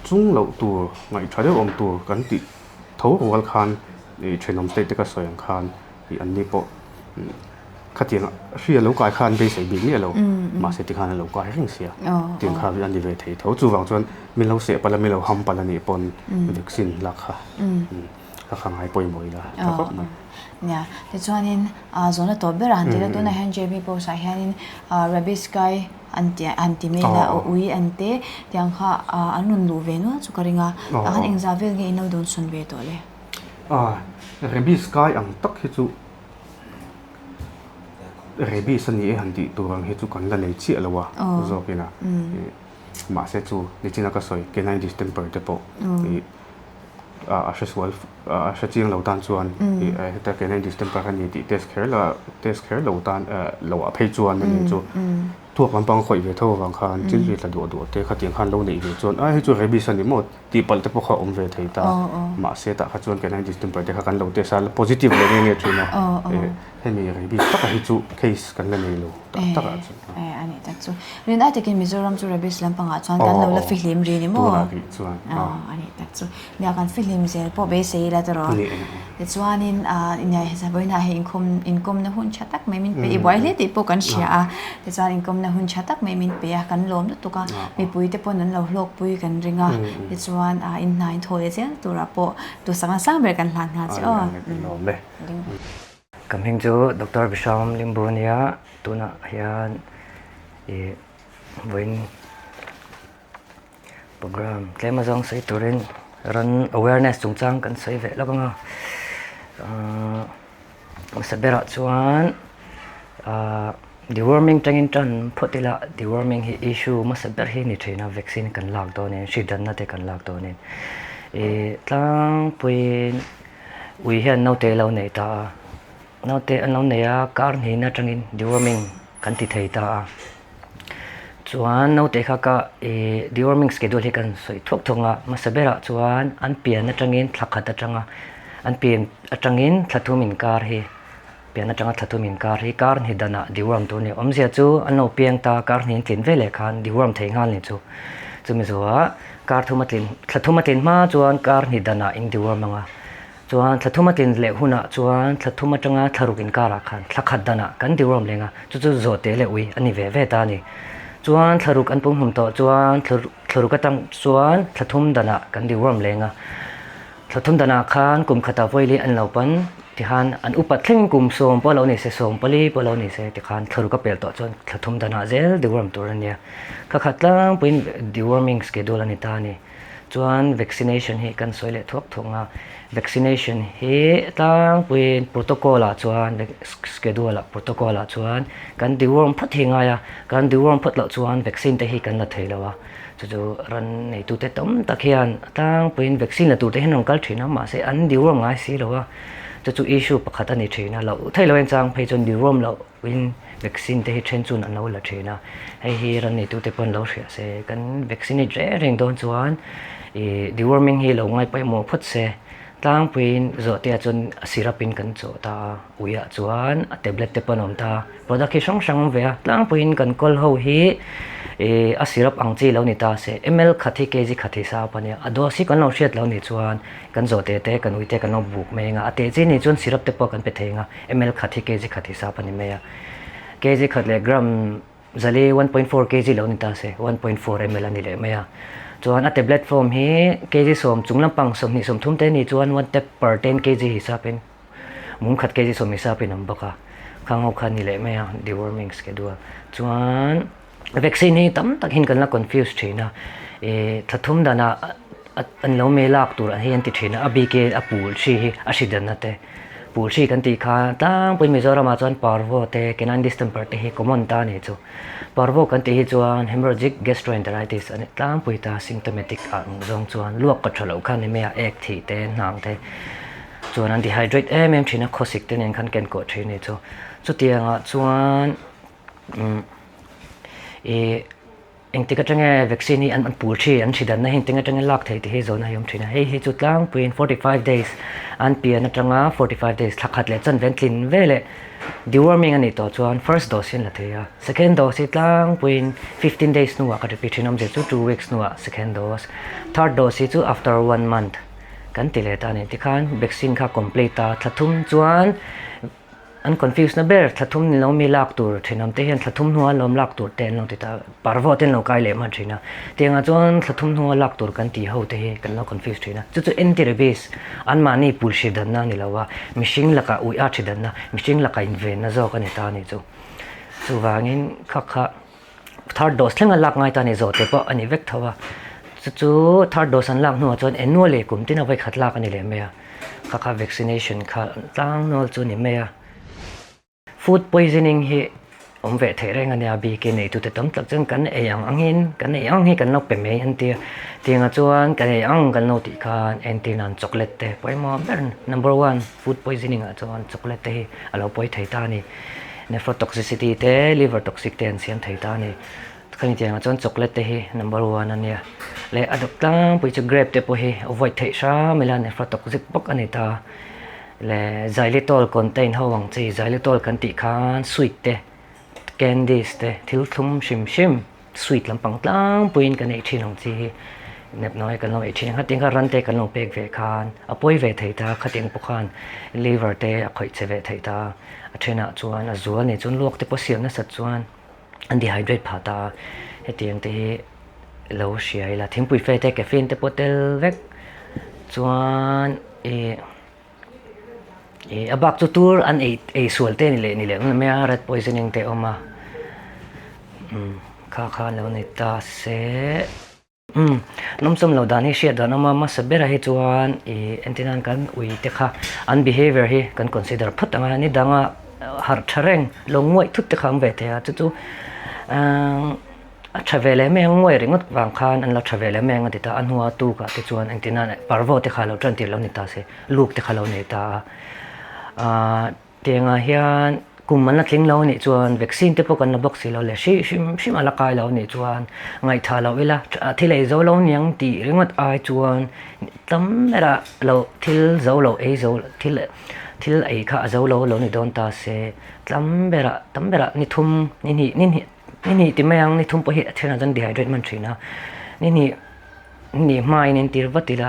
Speaker 2: chung loh tur ngaih tha deuh awm tur kan tih tho rual khan ih thenawm state te ka sawi ang khan ih an ni pawh Khatiang hri a lo kai kha an beisei bik miah lo, mahse tikhan a lo kai reng sia, tiang kha an ni ve thei tho. Chuvang chuan min lo seh palh a, min lo ham palh a nih pawn vaccine lak kha ka kha ngai pawimawh ila tha khawp mai.
Speaker 1: Nia, tichuanin zawhna tawp berah han ti la, tunah hian JB Post ah hianin rabies kai an ti an ti mail a, ui an te tiang kha an rawn luh ve nual chu ka ring a, tah khan engzah vel nge in lo dawnsawn ve tawh le?
Speaker 2: Rabies kai ang tak hi chu Rabies a ni e han tih tur ang hi chu kan la nei chiah lo a zawkin a mahse chu nichina ka sawi canine distemper te pawh ih a hresual a hre chiang lo tan chuan ih heta canine distemper a ni tih test kher la test kher lo tan lo ah phei chuan a ni chu thuak lampang a khawih ve tho avang khan thil hi tla duah duah te khatiang khan lo neih ve chuan a hei chu rabies a ni maw tih palh te pawh kha awm ve thei ta mahse tah kha chuan canine distemper te kha kan lo test a positive leh nge nge thin a hemi rabies takah hi chu case kan la nei lo tak takah chuan
Speaker 1: a nih tak chu rin ai takin Mizoram chu rabies lampangah chuan kan lo la fihlim ri ni maw
Speaker 2: tunah rih chuan
Speaker 1: a nih tak chu nia kan fihlim zel pawh beisei ila tawh tichuanin nia vawiinah hei inkhawm inkawmna hun tha tak mai min pe i buai hle tih pawh kan hria a tichuan inkawmna hun tha tak mai min pe a kan lawm lutuk a mipui te pawn an lo hlawkpui kan ring a tichuan in hna in thaw leh zel turah pawh duhsak nasang ber kan hlan nghal che aw.
Speaker 3: Ka hming chu Doctor Bisham Limbu a nia, tunah hian ih vawiin program tlem azawng sawi turin ran awareness chungchang kan sawi ve lawk ang a, ahh hmasa berah chuan ahh deworming tangin tan phawt ila deworming hi issue hmasa ber hi a ni thin a vaccine kan lak dawnin hri danna te kan lak dawnin ih tlangpuiin. Ui hian naute a lo nei ta a, naute an lo nei a kar hnin atangin deworming kan ti thei ta a, chuan naute kha ka ih deworming schedule hi kan sawi thuak thuak a, hmasa berah chuan an pian atangin thla khat atanga an pian atangin thla thum inkar hi pian atanga thla thum inkar hi kar hnih danah deworm tur a ni. Awmzia chu an lo piang ta kar hnih an tlin veleh khan deworm thei nghal ni chu. Chumi zawhah kar thum a tlin thla thum a tlin hma chuan kar hnih danah in deworm ang a. Chuan thla thum a tlin leh hunah chuan thla thum atanga thla ruk inkarah khan thla khat danah kan deworm leng a, chu chu zawhte leh ui a ni ve ve ta a ni. Chuan thla ruk an pumhlum tawh chuan thla thla ruk atang chuan thla thum danah kan deworm leng a. Thla thum danah khan kum khatah vawili an lo pan tikhan an upat thleng kum sawm pawh lo ni se sawm pali pawh lo ni se tikhan thla ruk a pel tawh chuan thla thum danah zel deworm tur a nia. Kha khat tlangpuiin deworming schedule a ni ta a ni. Chuan vaccination hi kan sawi leh thuak thuak ang a, vaccination hi tlangpuiin protocol ah chuan schedule ah protocol ah chuan kan deworm phawt hi a ngai a, kan deworm phawt loh chuan vaccine te hi kan la thei lo a. Chu chu ran neitute tam tak hian a tlangpuiin vaccine la turte hian an rawn kal thin a, mahse an deworm ngai si lo a, chu chu issue pakhat a ni thin a, loh theih loh engchang phei chuan deworm lohin vaccine te hi then chuan an lo la thin a, hei hi ran neitute pawh an lo hria se, kan vaccinate reng reng dawn chuan ih deworming hi lo ngai pawimawh phawt se, tlangpuiin zawh te ah chuan a syrup in kan chawh ta a, uiah chuan a tablet te pawh an awm ta a. Product hi hrang hrang awm ve a, tlangpuiin kan kawl ho hi ih a syrup ang chi lo ni ta se, ml khat hi kg khat hi sa up a nia, a dose hi kan lo hriat lo nih chuan kan zawh te te kan ui te kan lo buk mai ang a, a teh chi nih chuan syrup te pawh kan pe thei ang a, ml khat hi kg khat hi sa up a ni mai a, kg khat leh gram zali 1.4 kg lo ni ta se 1.4 ml a ni leh mai a, chuan a tablet form hi kg sawm chung lampang 20 30 te nih chuan one tab per 10 kg hisapin. Mum khat kg sawm isa pawhin an bawk a, khang ho kha ni leh mai a deworming schedule. Chuan vaccine hi tam tak hian kan la confuse thin a, ih thla thum danah an lo mei lak tur hi an ti thin a, a bike a pul hri hi a hri danna te. Pul hri kan tih kha tlangpuiin Mizoramah chuan parvo te canine distemper te hi common ta a nih chu. Parvo kan tih hi chuan hemorrhagic gastroenteritis a ni tlangpui ta symptomatic ang zawng chuan luak ka tha loh kha ni mai a, ek thih te hnang te. Chuan an dehydrate em em thin a, khawsik te nen khan ken kawh thin a ni chu. Chutiangah chuan umm ih engtik atanga vaccine hi an pul thin, an hridanna hi engtin atanga lak theih tih hi zawhna hi a awm thin a. Hei hi chu tlangpuiin 45 days an pian atanga 45 days thla khat leh chuan ven tlin veleh deworming a nih tawh chuan first dose hi an la thei a. Second dose hi tlangpuiin 15 days hnuah ka repeat thin a awmzia chu two weeks hnuah second dose. Third dose hi chu after one month. Kan ti leh ta a ni. Tikhan vaccine kha complete a, thla thum chuan an confuse na ber, thla thum ni lo mi lak tur thenawm te hian thla thum hnua lawm lak tur te an lo ti ta, parvo te an lo kai leh hman thin a. Tiangah chuan thla thum hnua lak tur kan tih ho te hi kan lo confuse thin a. Chu chu anti-rabies, anmahni pul hri danna a ni lo a, mihring lakah uih a hri danna, mihring lakah invenna zawk a ni ta a ni chu. Chuvangin kha kha. Third dose thleng a lak ngai ta a ni zawh te pawh a ni vek tho a, chu chu third dose an lak hnuah chuan annually kum tin a vawikhat lak a ni leh mai a, kha kha vaccination kha tlang nual chu a ni mai a. Food poisoning hi awm ve theih reng a nia bik in eitute tam tak chuan kan ei ang angin kan ei ang hi kan lo pe mai an ti a, tiangah chuan kan ei ang kan lo tih khan entir nan chocolate te pawimawh ber number one food poisoning ah chuan chocolate te hi a lo pawi thei ta a ni. Nephrotoxicity te, liver toxic te an siam thei ta a ni. Khami tiangah chuan chocolate te hi number one a nia. Leh a dawp tlangpui chu grape te pawh hi avoid theih hram ila nephrotoxic bawk a ni ta. Leh xylitol contain ho ang chi, xylitol kan tih khan sweet te, candies te, thil thlum hrim hrim. Sweet lampang tlangpuiin kan ei thin ang chi hi nepnawi kan lo ei thin a, khatiang kha ran te kan lo pek ve khan a pawi ve thei ta, khatiang pawh khan liver te a khawih che ve thei ta, a thenah chuan a zual nih chuan luak te pawh siam nasat chuan an dehydrate phah ta a, hetiang te hi lo hria ila thingpui fe te caffeine te pawh tel vek chuan ih. Ih a bak chu tur an ei ei sual te ni leh ni leh mai a rat poisoning te a awm a umm kha kha an lo nei ta se umm nawmsam loh dan hi hriat dan a awm a hmasa berah hi chuan ih entir nan kan ui te kha an behaviour hi kan consider phawt ang a ni danga harh tha reng lo nguaih thut te kha an awm ve thei a chu chu ahh. A tha ve leh mai ang nguai ringawt vang khan an lo tha ve leh mai ang a ti ta a, a hnua tukah te chuan engtin nan parvo te kha lo tan tir lo ni ta se, luk te kha lo nei ta a. Aaa tiangah hian kum an la tling lo anih chuan vaccine te pawh kan la bawk si lo leh hri hrim hrim a la kai lo anih chuan ngaihthah loh ila thil ei zo lo niang tih ringawt ai chuan tam berah lo thil zo lo ei zo thil thil ei kha a zo lo lo ni dawn ta se tam berah tam berah ni thum ni hnih ni hnih. Ni hnih ti mai ang, ni thum pawh hi a thianah chuan dehydrate hman thin a, ni hnih ni hnih hmain entir vat ila,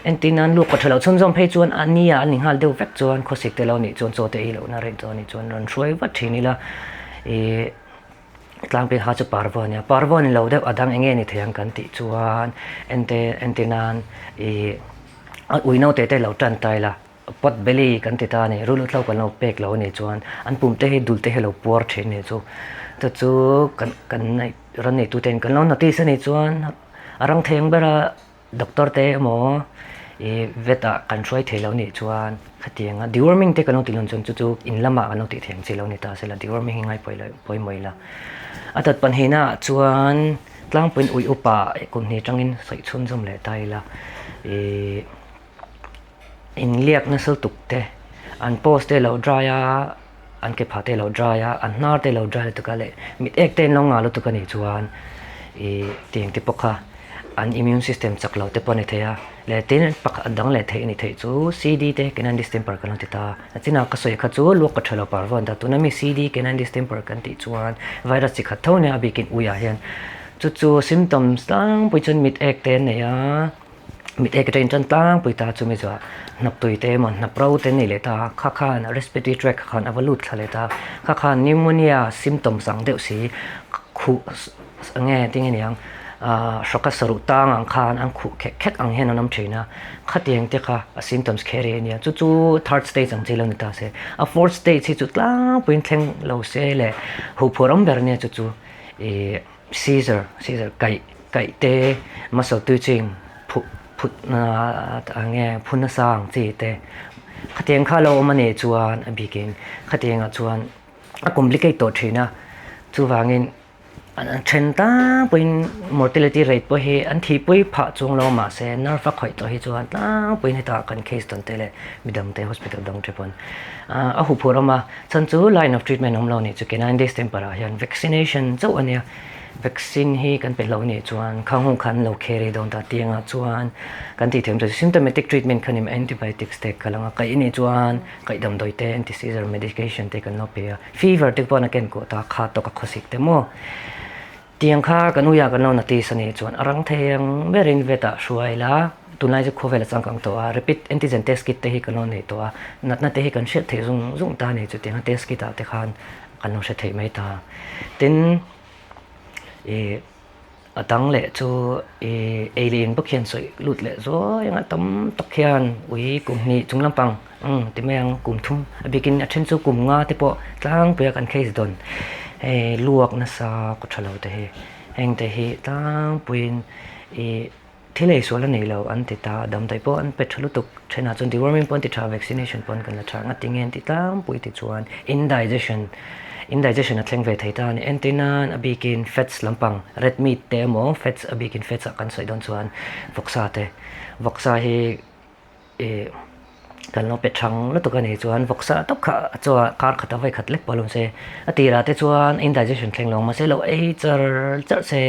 Speaker 3: entir nan luk ka tha loh chhunzawm phei chuan a nia a ni nghal deuh vek chuan khawsik te lo nih chuan chaw te ei lohna reng chuan a nih chuan rawn hruai vat thin ila ih tlangpui kha chu parvo a nia, parvo a ni lo deuh a dang eng nge ni thei ang kan tih chuan ente entir nan ih a ui naute te lo tan ta ila. Pot belly kan ti ta a ni, rul utlo kan lo pek lo a nih chuan an pum te hi dul te hi a lo puar thin a nih chu. Chu chu kan kan neih ran neitu ten kan lo notice a nih chuan a rang thei ang bera doctor te emaw ih vet ah kan hruai thei lo a nih chuan khatianga deworming te kan lo tih dawn chuan chu chu in lamah kan lo tih theih ang chi lo ni ta sela deworming hi ngai pawimawh ila. A dawt pahnihna ah chuan tlangpuiin ui upa kum hnih atangin sawi chhunzawm leh ta ila ih. Inliak nasa lutuk te, an post te lo dry a, an ke phah te lo dry a, an hnar te lo dry lutuk a leh mit ek te an lo ngah lutuk a nih chuan ih tiang te pawh kha an immune system chak lo te pawh a ni thei a, leh tin pakhat dang leh theih a ni theih chu CD te canine distemper kan lo ti ta a, chinah ka sawi kha chu luak ka tha lo par vawn ta, tuna mi CD canine distemper kan tih chuan virus chi khat tho nia a bikin uiah hian chu chu symptoms tlangpui chuan mit ek te an nei a. Mit ek atangin chuan tlangpui ta chumi chu hnap tui te emaw hnap ro te a nei leh ta a, kha khan respiratory tract kha khan a va lut thla leh ta a, kha khan pneumonia symptoms ang deuh si khuh eng nge tinge niang ahh hrawka saruh tang ang khan an khuh khek khek ang hian an awm thin a, khatiang te kha a symptoms kher hi a nia, chu chu third stage ang chi lo ni ta se, a fourth stage hi chu tlangpuiin thleng lo se leh huhphurh awm ber ania chu chu ih seizure seizure kaih. Kaih te, muscle twitching, phuh phut eng nge phun nasa ang chi te, khatiang kha lo awm a nih chuan a bikin khatiangah chuan a complicate tawh thin a, chuvangin an then tlangpuiin mortality rate pawh hi an thihpui phah chuang lo mahse nerve a khawih tawh hi chuan tlangpuiin hetah kan case tawn te leh midang te hospital dang te pawn a huphurh awm a, chhan chu line of treatment awm lo a nih chu canine distemper ah hian vaccination chauh a nia. Vaccine hi kan pe hlo nih chuan khang hung khan lo carry dawn ta tiangah chuan kan tih thiam chu symptomatic treatment kha ni mai antibiotics te ka lang a kaih nih chuan kaih damdawi te anti seizure medication te kan lo pe a fever te pawh a ken kuah ta kha tawk a khawsik te maw tiang kha kan uiah kan lo notice a nih chuan a rang thei ang berin vet ah hruai la tunlai chu khawvel a changkang tawh a rapid antigen test kit te hi kan lo nei tawh a natna te hi kan hriat theih zung zung ta a ni chutiang a test kit ah te khan kan lo hre theih mai ta. Tin, ih a dang leh chu ih ei leh in bawk hian sawi lut leh zuai anga tam tak hian ui kum hnih chung lampang umm ti mai ang kum thum a bikin a then chu kum nga te pawh tlangpui a kan case dawn hei luak nasa kaw tha lo te hi heng te hi tlangpuiin ih Thil ei sual a nei lo an ti ta, damdawi pawh an pe tha lutuk, thenah chuan deworming pawh an ti tha, vaccination pawh an kan la tha ang a ti nge an ti tlangpui ti chuan indigestion, indigestion a thleng ve thei ta a ni. Entir nan a bikin fats lampang red meat te emaw fats a bikin fats ah kan sawi dawn chuan vawksa te, vawksa hi ih kan lo pe thang lutuk a nih chuan vawksa tawp kha a chaw ah kar khat a vawi khat lek pawh lo se a tirah te chuan indigestion thleng lo mahse lo ei char char se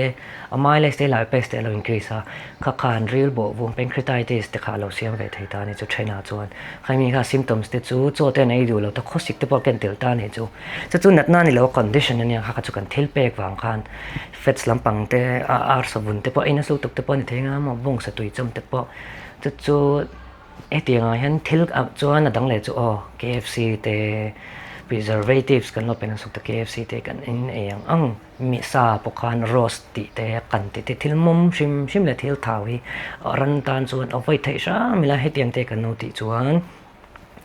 Speaker 3: a mileage te lipase te a lo increase a kha khan ril bawh vung pancreatitis te kha a lo siam ve thei ta a ni chu thenah chuan khaimi kha symptoms te chu chaw te an ei duh lo ta khawsik te pawh a ken tel ta a nih chu chu chu natna a ni lo a condition a nia kha kha chu kan thil pek vang khan fats lampang te a arsa vun te pawh ei nasa lutuk te pawh a ni thei anga maw bawngsa tui chawm te pawh. Chu chu hetiang ah hian thil ah chuan a dang leh chu aw KFC te preservatives kan lo pe nasawk ta KFC te kan en ei ang ang mi sa pawh khan roast tih te kan tih te thil mawm hrim hrim leh thil thau hi ran tan chuan a vawi theih hram ila hetiang te kan lo tih chuan.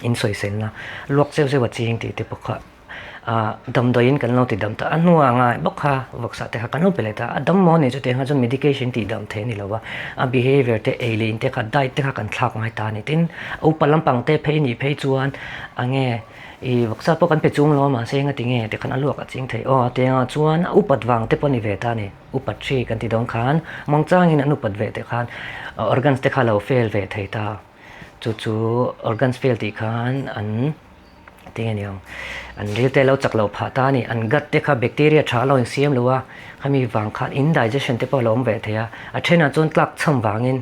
Speaker 3: In sawiselna luak zeuh zeuh a ching tih te pawh kha ah damdawiin kan lo ti dam ta a hnuah ngai bawk kha vawksa te kha kan lo pe leh ta a dam maw ni chu tiang kha chuan medication tih dam theih a ni lo va a behaviour te ei leh in te kha diet te kha kan thlak ngai ta a ni tin a upa lampang te phei nih phei chuan a nge ih vawksa pawh kan pe chung lo a mahse engati nge tikhan a luak a ching thei aw tiangah chuan a upat vang te pawh a ni ve ta a ni upat hri kan ti dawn khan mangchangin an upat ve te khan organs te kha a lo fail ve thei ta. Chu chu organs fail tih khan an tinge ni ang an ril te lo chak loh phah ta a ni. An gut te kha bacteria tha a lo insiam lo a, khami vang khan indigestion te pawh a lo awm ve thei a. A thenah chuan tlak chham vangin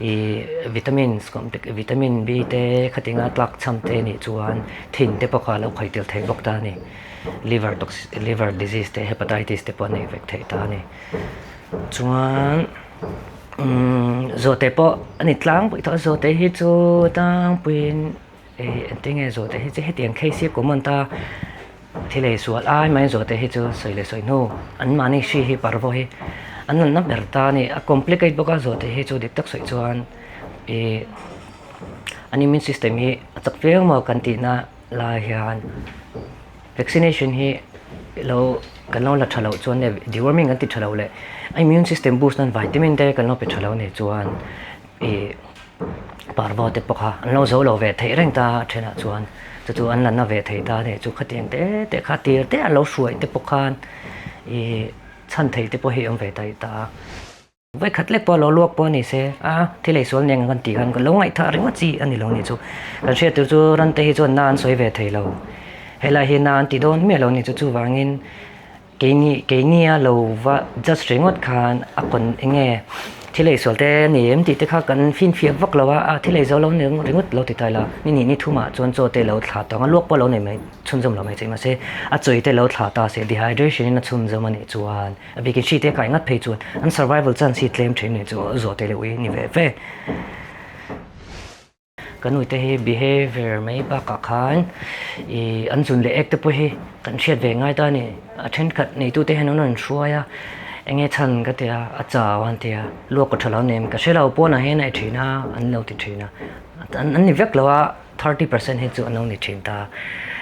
Speaker 3: ih vitamins vitamin B te khatinga tlak chham te nih chuan thin te pawh kha a lo khawih tel thei bawk ta a ni. Liver liver disease te hepatitis te pawh a nei vek thei ta a ni. Chuan. Umm zawhte pawh a ni tlangpui tawh a zawhte hi chu tlangpuiin ih engtin nge zawhte hi chu hetiang case hi common ta thil ei sual ai mai zawhte hi chu sawi leh sawi hnu an mahni hri hi parvo hi an rawn na ber ta a ni a complicate bawk a zawhte hi chu dik tak sawi chuan ih an immune system hi a chak viau maw kan tihna lai hian. Vaccination hi lo kan lo la tha loh chuan leh deworming kan ti tha lo leh a immune system boost nan vitamin te kan lo pe tha lo nih chuan ih parvo te pawh kha an lo zo lo ve theih reng ta a thenah chuan chu chu an la na ve thei ta a ni chu khatiang te te kha tir te a lo hruai te pawh khan ih chhan thei te pawh hi a awm ve ta a. Vawikhat lek pawh a lo luak pawh a ni se, a thil ei sual nen kan tih khan ka lo ngaihthah ringawt chi a ni lo ni chu. Kan hriat tur chu ran te hi chuan na an sawi ve thei lo. Helai hi na an ti dawn miah lo ni chu chuvangin keini keini a lo va judge ringawt khan a kawn eng nge thil ei sual te a ni em tih te kha kan finfiah vak lo a, a thil ei zo lo ni ringawt lo ti ta ila ni nih ni thumah chuan chaw te lo thlah tawng a luak pawh lo nei mai chhunzawm lo mai che mahse a chawi te lo thlah ta se dehydration in a chhunzawm a nih chuan. A bikin hri te kai ngat phei chuan an survival chance hi tlem thin nih chu zawh te leh ui ni ve ve. Kan ui te hi behavior mai bakah khan ih an zun leh ek te pawh hi kan hriat ve ngai ta a ni. A thenkhat neitu te hian an rawn hruai a, eng nge chhan ka ti a, a chau an ti a, luak ka tha lo nem ka hre lo pawnah hian a ei thin a an lo ti thin a, an ni vek lo a. 30% hi chu an lo ni thin ta.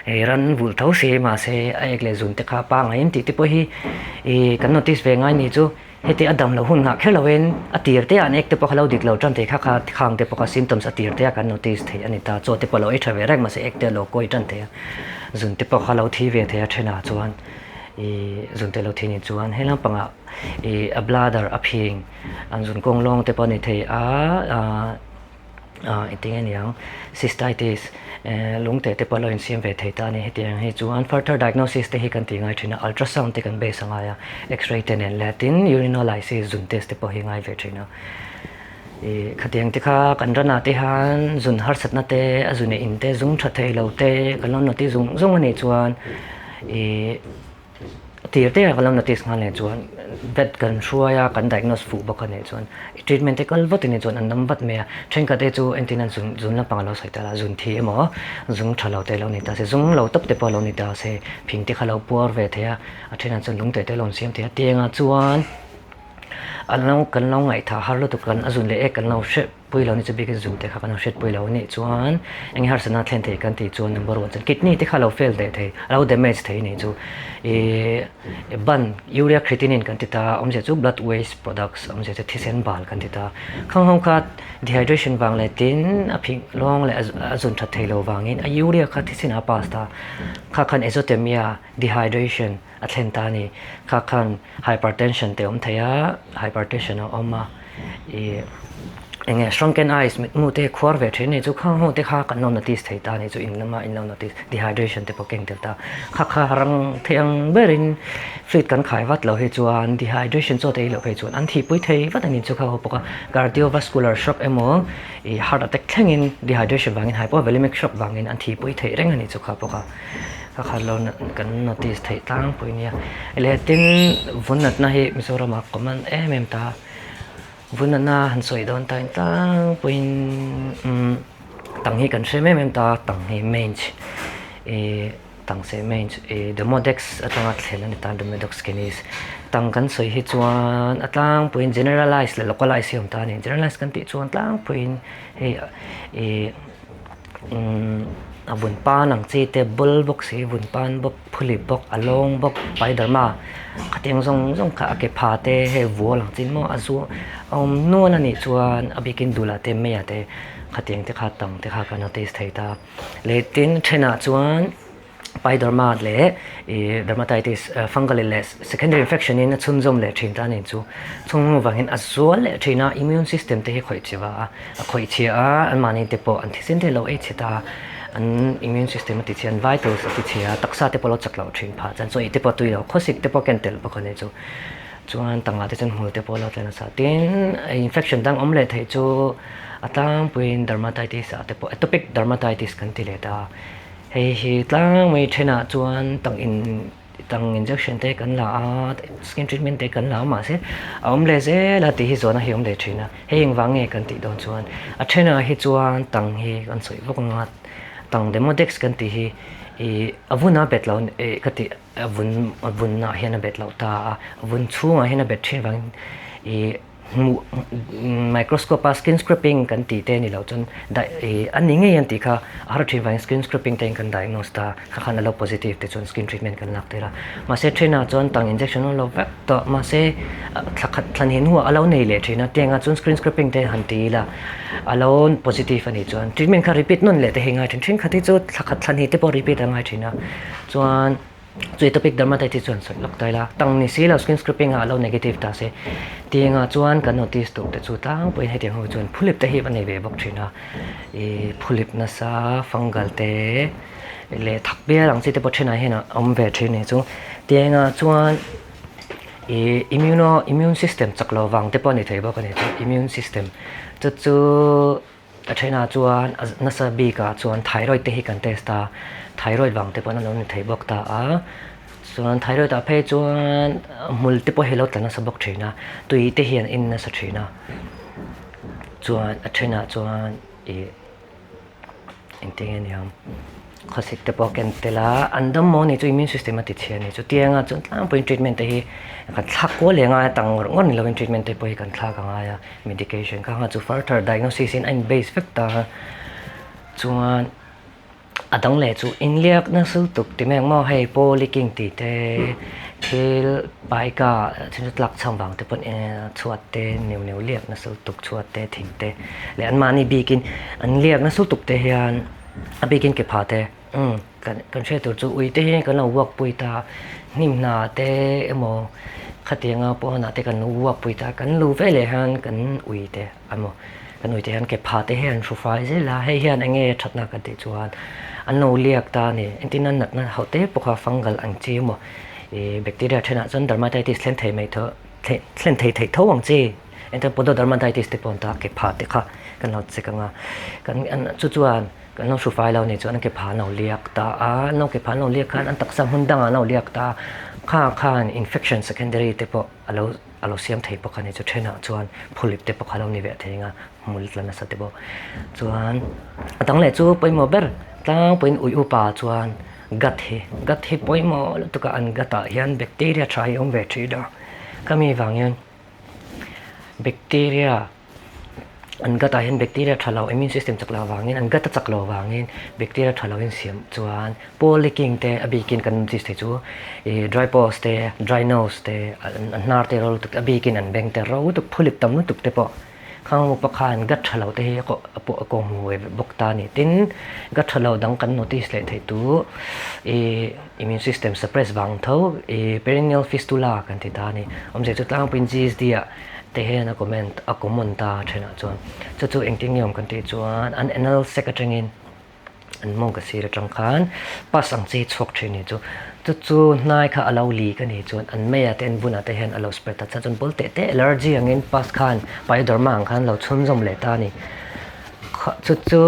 Speaker 3: Ih ran vulh tho si mahse a ek leh zun te kha pangngai em tih te pawh hi ih kan notice ve ngai ni chu heti a dam loh hun nghah kher loin a tir te ah an ek te pawh kha lo dik lo tan thei kha kha khang te pawh kha symptoms a tir te ah kan notice theih a ni ta. Chaw te pawh lo ei tha ve reng mahse ek te a lo kawi tan thei a, zun te pawh kha lo thi ve thei a thenah chuan ih zun te lo thi ni chuan he lampangah ih a bladder a phing an zun kawng lawng te pawh a ni thei a ah. Engtin nge niang cystitis lung teh te pawh lo insiam ve thei ta a ni. Hetiang hi chuan further diagnosis te hi kan tih ngai thin a, ultrasound te kan base a ngai a, x-ray te nen leh tin urinalysis zun test te pawh hi ngai ve thin a. Ih khatiang te kha kan ranah te hian zun harsatna te a zun eh in te zung tha thei lo te kan lo notice zung zung a nih chuan ih Tir te a ka lo notice nghal nen chuan vet kan hruai a, kan diagnose fuh bawk a nih chuan treatment te kal vat a nih chuan an dam vat mai a, thenkhat te chu entin an zun zun lampang a lo sawi ta la, zun thi emaw zung tha lo te lo ni ta se, zung lo tawp te pawh lo ni ta se, phing te kha lo puar ve thei a, a thenah chuan lung te te lo insiam thei a, tiangah chuan an lo kan lo ngaihthah har lutuk kan a zun leh ek kan lo hreh. Pui lo ni chu bikin zu te kha kan lo hriat pui lo a nih chuan eng harsatna thlen thei kan tih chuan number one chuan kidney te kha lo fail leh thei a lo damage thei nih chu ih ban urea creatinine kan ti ta awmzia chu blood waste products awmzia chu thisen bal kan ti ta khang ho kha dehydration vang leh tin a phih lawng leh a zun that thei lo vangin a urea kha thisen ah a pass ta kha khan azotemia dehydration a thlen ta a ni kha khan hypertension te awm thei a hypertension a awm a. Ih eng nge shrunken eyes mitmu te khuar ve thin a ni chu khang ho te kha kan lo notice thei ta a ni chu in lama in lo notice dehydration te pawh keng tel ta kha kha rang thei ang berin fluid kan khai vat lo hi chuan dehydration chaw te ei loh phei chuan an thihpui thei vat a ni chu kha ho bawk a cardiovascular shock emaw ih heart attack thlengin dehydration vangin hypovolemic shock vangin an thihpui thei reng a ni chu kha bawk a kha kha lo kan notice theih tlangpui nia leh tin vun natna hi Mizoramah common em em ta. Vunana han sawi dawn ta in tlangpuiin umm tang hi kan hre em em ta tang hi mange ih tang seh mange ih demodex atanga thlen a ni ta demodex canis tang kan sawi hi chuan a tlangpuiin generalize leh localize hi a awm ta a ni generalize kan tih chuan tlangpuiin hei ih. Umm a vun pan ang chi te bul bawk si vun pan bawk phulip bawk a lawng bawk spiderma khatiang zawng zawng kha a ke pha te hei vual ang chi maw a zu a awm nual a nih chuan a bikin dulah te meiah te khatiang te kha tang te kha kan notice thei ta leh tin thenah chuan. Spiderma leh ih dermatitis fungal leh secondary infection in a chhunzawm leh thin ta a ni chu. Chung vangin a zual leh thin a, immune system te hi khawih chhe va a, a khawih chhia a, anmahni te pawh an thisen te lo ei chhe ta a, an immune system a ti chhia, an vitals a ti chhia a, taksa te pawh lo chak loh thin phah chuan chaw ei te pawh a tui lo, khawsik te pawh ken tel bawk a ni chu. Chuan tangah te chuan hmul te pawh lo tla nasa. Tin, infection dang awm leh theih chu a tlangpuiin dermatitis ah te pawh atopic dermatitis kan ti leh ta a. Hei hi tlang mai thenah chuan tang in tang injection te kan la a skin treatment te kan la a mahse a awm leh zel a tih hi zawhna hi a awm leh thin a hei engvang nge kan tih dawn chuan a thenah hi chuan tang hi kan sawi vawk ang a tang demodex kan tih hi ih a vun a bet lo ih ka tih a vun a vunah hian a bet loh ta a a vun chhungah hian a bet thin vangin ih. Hmuh microscope a skin scraping kan tih te ni loh chuan ih a ni ngei an tih kha a har thin vangin skin scraping te in kan diagnose ta kha khan a lo positive te chuan skin treatment kan lak tir a mahse thenah chuan tang injection a lo vek tawh mahse thla khat thla hnih hnuah a lo nei leh thin a tiangah chuan skin scraping te han ti ila a lo positive a nih chuan treatment kha repeat nawn leh te hi ngai thin thenkhat hi chu thla khat thla hnih te pawh repeat a ngai thin a chuan. Chui topic dermatitis chuan sawi lawk ta ila, tang ni si lo skin scraping ah a lo negative ta se. Tiangah chuan kan notice tur te chu tlangpuiin hetiang ho chuan phulip te hi a nei ve bawk thin a, ih phulip nasa fungal te leh thak bial ang chi te pawh thenah hian a awm ve thin a ni chu. Tiangah chuan ih immuno immune system chak lo vang te pawh a ni thei bawk a ni chu immune system chu chu. A thenah chuan a nasa bikah chuan thyroid te hi kan test a, thyroid vang te pawh an lo ni thei bawk ta a, chuan thyroid ah phei chuan hmul te pawh hi a lo tla nasa bawk thin a, tui te hi an en nasa thin a, chuan a thenah chuan ih engtin nge niang. Khawsik te pawh ken tel a, an dam maw ni chu immune system a ti chhia a ni. Chutianga chuan tlangpuiin treatment te hi kan thlak kual leh a ngai a, tang ngawr ngawr ni lovin treatment te pawh hi kan thlak a ngai a, medication kha kha chu further diagnosis in a in base vek ta a. Chuan a dang leh chu inliak nasa lutuk ti mai ang maw hei paw leaking tih te thil paika thil chu tlak chhang vang te pawn chhuat te neuh neuh liak nasa lutuk chhuat te thing te leh anmahni bikin an liak nasa lutuk te hian. A bikin ke pha te umm kan kan hriat tur chu ui te hi kan lo uak pui ta hnim hna te emaw khatianga pawnah te kan lo uak pui ta kan lu ve leh hian kan ui te emaw kan ui te hian ke pha te hian an hru fai zel a hei hian eng nge thatna kan tih chuan an lo liak ta a ni engtin a natna ho te pawh kha fungal ang chi emaw ih bacteria thenah chuan dermatitis thlen thei mai tho thlen thei thei tho ang chi. Engtin pododermatitis te pawh an ta ke pha te kha kan lo check ang a, kan an chu chuan kan lo hru fai lo nih chuan an ke pha an lo liak ta a, an lo ke pha an lo liak khan an taksa hmun dangah an lo liak ta a, kha khan infection secondary te pawh a lo a lo siam thei bawk a ni chu thenah chuan phulip te pawh kha a lo ni ve thei ang a, hmul tla nasa te pawh chuan a dang leh chu pawimawh ber tlangpuiin ui upa chuan gut hi gut hi pawimawh lutuk a an gut ah hian bacteria tha hi a awm ve thin a, khami vang hian. Bacteria an gut ah hian bacteria tha lo immune system chak loh avangin an gut a chak loh avangin bacteria tha lo in siam chuan paw leaking te a bikin kan notice thei chu ih dry pores te dry nose te an hnar te ro lutuk te a bikin an beng te ro lutuk phulip tam lutuk te pawh Khang upa khan gut tha lo te hi a kawh a pawh a kawng hmu ve bawk ta a ni. Tin, gut tha lo dang kan notice leh theih tu ih immune system suppress vang tho ih perineal fistula kan ti ta a ni. Awmzia chu tlangpuiin GSD ah te hian a comment a common ta a thenah chuan. Chu chu engtin nge awm kan tih chuan an anal sac atangin An mawng ka sir atang khan pass ang chi chhuak thin ni chu chu chu hnai kha a lo leak a nih chuan an mei ah te an bunah te hian a lo spread a chuan chuan ball teh teh allergy angin pass khan pyoderma ang khan lo chhunzawm leh ta a ni chu chu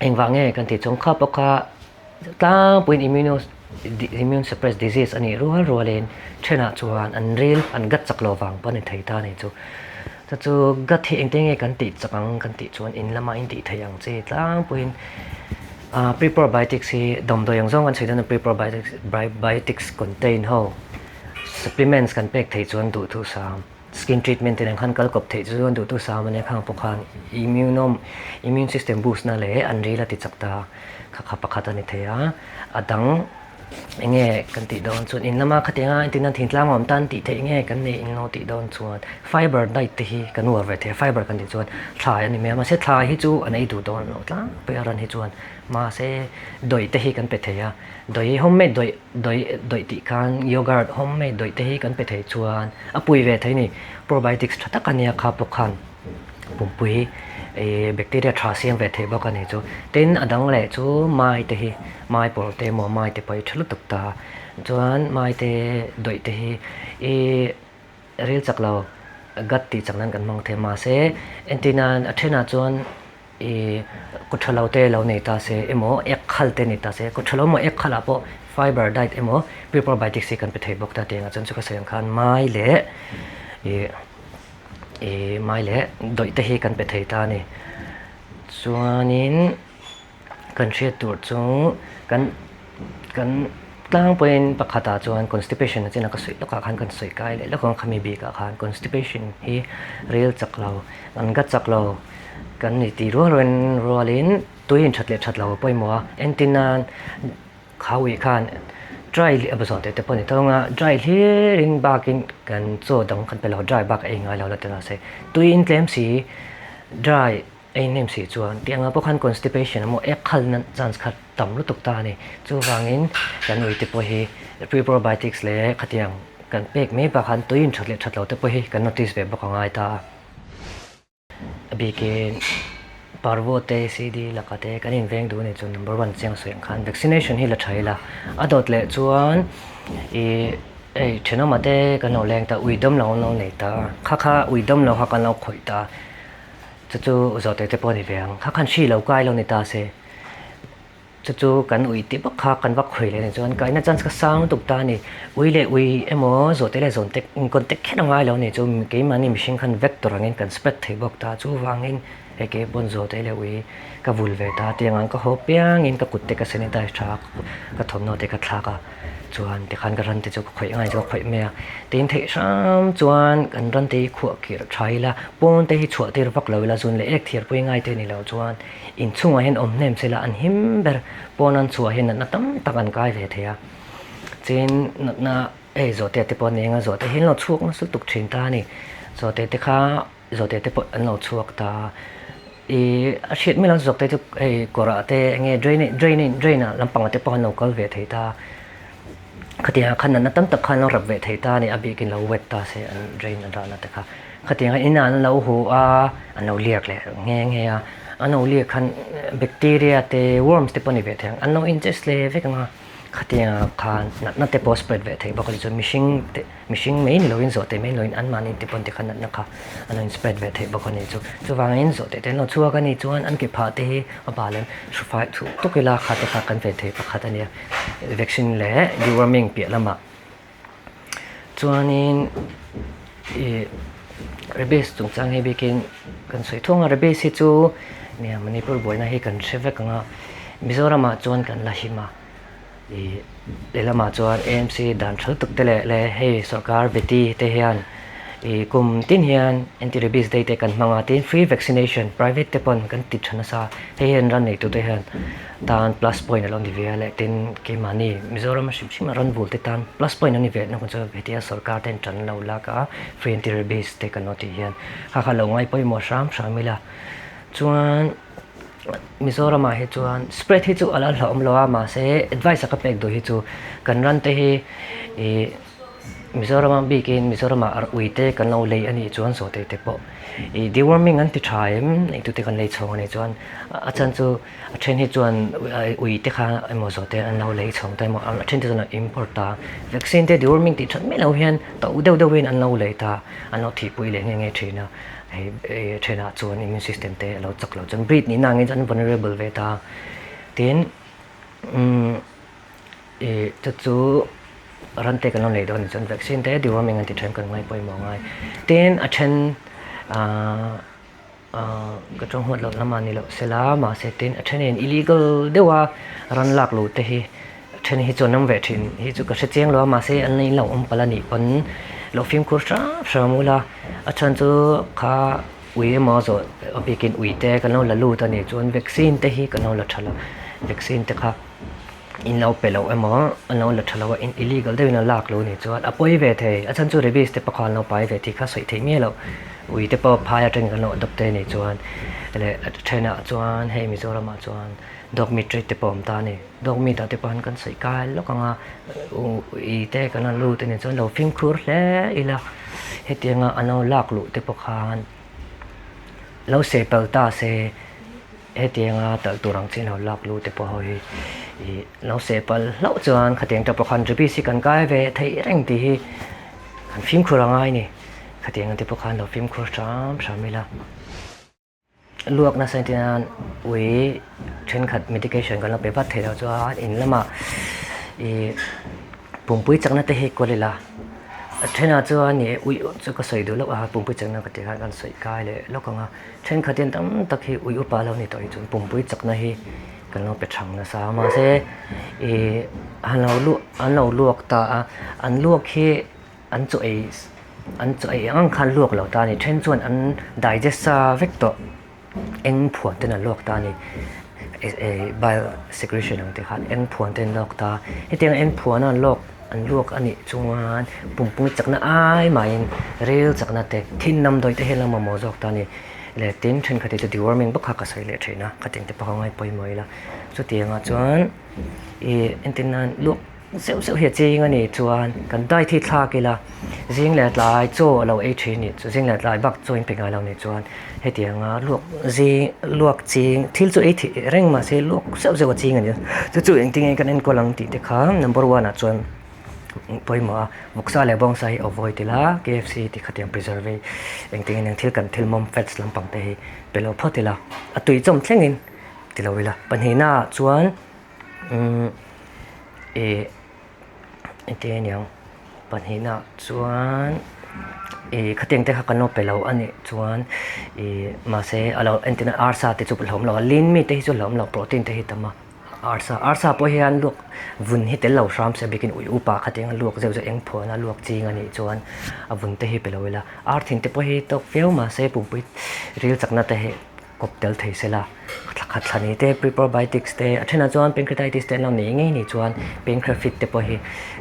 Speaker 3: engvang nge kan tih chuan kha pawh kha tlangpuiin immune immune suppress disease a nih rual rualin thenah chuan an ril an gut chak lo vang pawh a ni thei ta a ni chu. Chu chu gut hi engtin nge kan tih chak ang kan tih chuan in lama in tih theih ang chi tlangpuiin ah pre-probiotics hi damdawi ang zawng kan chhui dawn a pre-probiotics biotics contain ho supplements kan pek theih chuan duh thu sam. Skin treatment te nen khan kal kawp theih chu chuan duhtu sam ania khang pawh khan immune immune system boost na leh an ril a ti chak ta kha kha pakhat a ni thei a, a dang eng nge kan tih dawn chuan in lama khatianga entirna thingtlang awm tan tih theih nge kan nei englo tih dawn chuan fiber diet te hi kan uar ve thei a, fiber kan tih chuan thlai a ni mai a mahse thlai hi chu an ei duh dawn lo tlangpui a ran hi chuan mahse dawih te hi kan pe thei a, dawih homemade dawih. Dawih dawih tih khan yogurt homemade dawih te hi kan pe thei chuan a pui ve thei a ni. Probiotics tha tak a nia kha pawh khan pumpui ih bacteria tha siam ve thei bawk a ni chu. Tin a dang leh chu mai te hi mai pawr te emaw mai te pawh hi tha lutuk ta chuan mai te dawih te hi ih ril chak lo gut tih chak nan kan hmang thei mahse entir nan a thenah chuan I kut tha lo te lo nei ta se emaw ek khal te nei ta se, kut tha lo emaw ek khal ah pawh fiber diet emaw prebiotics hi kan pe thei bawk ta tih ang ah chuan chu ka sawi ang khan mai leh ih ih mai leh dawih te hi kan pe thei ta a ni. Chuanin kan hriat tur chu kan kan tlangpuiin pakhat ah chuan constipation a chin a ka sawi lawk ah khan kan sawi kai leh lawk ang khami bik ah khan constipation hi ril chak lo an ga chak lo. Kan ni tih rual rualin rualin tui in that leh that lo a pawimawh a, entin nan khauih khan dry a bazawh teh te pawh a ni tawng a, dry hlirin bakin kan chaw dang kan pe lo dry bak a ei ngai lo la ti nase tui in tlem si dry ei hnem si chuan tih angah pawh khan constipation emaw ek khal na chance kha tam lutuk ta a ni. Chuvangin kan ui te pawh hi prebiotics leh khatiang kan pek mai bakah khan tui in that leh that lo te pawh hi kan notice ve bawk a ngai ta a. A bikin Parvo te CD laka te kan inveng duh a nih chuan number one chiang sawi ang khan vaccination hi la tha ila a dawt leh chuan ih hei thenawma te kan lo leng ta ui dam lo an lo nei ta kha kha ui dam lo kha kan lo khawih ta chu chu zawhte te pawh a ni ve ang kha khan hri lo kai lo ni ta se. Chu chu kan ui tih bawk kha kan va khawi leh nih chuan kaina chance ka sang lutuk ta a ni. Ui leh ui emaw zawhte leh zawn te contact kher a ngai lo a ni chu keimahni mihring khan vector angin kan spread thei bawk ta. Chuvangin hei kei pawn zawhte leh ui ka vul ve ta tiang ang ka haw piangin ka kut te ka sanitize tha a, ka thawmhnaw te ka thlak a. Chuan tikhan ka ran te chu ka khawih ngai chu ka khawih mai a, tin theih hram chuan kan ran te hi khuah kirh tha ila, pawn te hi chhuah tir vak lo ila, zun leh ek thiar pui ngai te ni lo chuan inchhungah hian awm hnem sela an him ber, pawn an chhuah hian natna tam tak an kai ve thei a, tin natna hei zawhte te pawh an nei anga zawhte hi an lo chhuak nasa lutuk thin ta a ni, zawhte te kha Zawhte te pawh an lo chhuak ta. Ih a hriat mai lo zawkte chu hei kawrah te eng nge drain drain drain ah lampangah te pawh an lo kal ve thei ta. Khatiang ah khan natna tam tak khan an lo rap ve thei ta a ni, a bikin lo wet ta se an drain a dahna te kha. Khatiang ah inah an lo hu a, an lo liak leh nghe nghe a, an lo liak khan bacteria te worms te pawh a ni ve thei ang, an lo ingest leh vek ang a. Khatiang khan natna te pawh spread ve thei bawk a ni chuan mihring te mihring mai ni loin zawhte mai ni loin anmahni te pawn tikhan natna kha an lo in spread ve thei bawk a ni chu. Chuvangin zawhte te an lo chhuak a ni chuan an ke phah te hi a bal em hrufai thuh tuk ila kha te kha kan ven thei pakhat a nia vaccine leh deworming piah lamah. Chuanin ih rabies chungchang hi bikin kan sawi thung a, rabies hi chu nia Manipur buaina hi kan hre vek ang a, Mizoramah chuan kan la him a, ih lehlamah chuan AMC dan tha lutuk te leh leh hei sorkar beti te hian ih kum tin hian anti rabies day te kan hmang a, tin free vaccination private te pawn kan ti tha nasa, hei hian ran neitu te hian tan plus point a lo ni ve a leh tin keimahni Mizoram a hrim hrim a rawn vul te tan plus point a ni ve na chu hetia sorkar ten tan lo lak a free anti rabies te kan lo tih hian kha kha lo ngai pawimawh hram hram ila chuan Mizoram ah hi chuan spread hi chu a la hlauhawm lo a mahse advice a ka pek duh hi chu kan ran te hi ih Mizoram a bikin Mizoram ah ui te kan lo lei a nih chuan zawhte te pawh ih deworming an ti tha em eitute kan lei chhawng a nih chuan a chhan chu A then hi chuan ui te kha emaw zawh te an lo lei chhawng ta emaw a then te chuan an import ta vaccine te deworming tih that mai lo hian to deuh deuh in an lo lei ta an lo thihpui leh nge nge thin a hei a thenah chuan immune system te a lo chak lo chuan breed nihna angin chuan an vulnerable ve ta tin umm ih chu chu ran te kan lo lei dawn chuan vaccine te deworming an ti then kan ngaipawimawh ngai tin a then ahh. Ka tawng huat loh lamah ni loh sela mahse tin a thenin illegal deuha ran lak loh te hi a then hi chuan an awm ve thin hi chu ka hre chiang lo a mahse an in lo awm palh a nih pawn Lo fimkhur hram hram ula a chhan chu kha ui emaw zawh a bikin ui te kan lo la lut a nih chuan vaccine te hi kan lo la tha lo vaccine te kha in lo pe lo emaw an lo la tha lo a in illegal deuhin a lak lo nih chuan a pawi ve thei a chhan chu rabies te pawh kha an lo pai ve tih kha sawi theih miah loh ui te pawh phai atangin kan lo adopt te nih chuan leh a thenah chuan hei Mizoramah chuan dog meat trade te pawh a awm ta a ni dog meat ah te pawh hian kan sawi kai lawk ang a ui te kan rawn lut a nih chuan lo fimkhur hle ila hetianga an lo lak luh te pawh khan lo sepal ta se. Hetianga talh tur ang chin ho lak lu te pawh ho hi ih lo seh palh hlauh chuan khatiang te pawh khan rabies hi kan kai ve theih reng tih hi kan fimkhur a ngai a ni. Khatiang te pawh khan lo fimkhur hram hram ila. Luak nasa entir nan ui thenkhat medication kan lo pe vat thei lo chuan in lamah ih pumpui chakna te hi kawl ila a thenah chuan ih ui chu ka sawi duh loh a pumpui chakna ka tih khan kan sawi kai leh lawk ang a. Thenkhatin tam tak hi ui upa lo ni tawh hi chuan pumpui chakna hi kan lo pe thang nasa a mahse ih an lo luak an lo luak ta a an luak hi an chaw ei an chaw ei ang khan luak lo ta a ni then chuan an digest sa vek tawh eng phuan ten an luak ta a ni bile secretion ang te khan eng phuan ten an luak ta hetiang eng phuan a an luak an luak a nih chuan pumpui chakna ai mahin rel chakna te thin damdawi te hian a mamawh zawk ta a ni leh tin thenkhat hi chu deworming bawk kha ka sawi leh thin a khatiang te pawh a ngaipawimawh ila chutiangah chuan ih entir nan luak zeuh zeuh hi a ching a nih chuan kan diet hi thlak ila zing leh tlai chaw a lo ei thin a nih chu zing leh tlai bak chaw in pe ngai lo a nih chuan hetianga luak zing luak ching thil chu ei theih reng mahse luak zeuh zeuh a ching a ni a chu chu engtin nge kan enkawl ang tih te kha number one ah chuan pawimawh a vawksa leh bawngsa hi avoid ila K F C tih khatiang preserve engtin nge thil kan thil mawm fats lampang te hi pe lo phawt ila a tui chawm thlengin ti lo ila pahnihna ah chuan umm ih engtin nge niang pahnihna ah chuan ih khatiang te kha kan lo pe lo a nih chuan ih mahse a lo entirna arsa te chu hlauhawm lo a lean meat te hi chu hlauhawm lo protein te hi tam a arsa arsa pawh hian luak vun hi tel lo hram se bikin ui upa khatiang a luak zeuh zeuh eng phuan a luak ching a nih chuan a vun te hi pe lo ila ar thin te pawh hi tawk viau mahse pumpui ril chakna te hi kawp tel thei se la thla khat thla ni te pre-probiotics te a thenah chuan pancreatitis te an lo nei ngei ni chuan pancreafit te pawh hi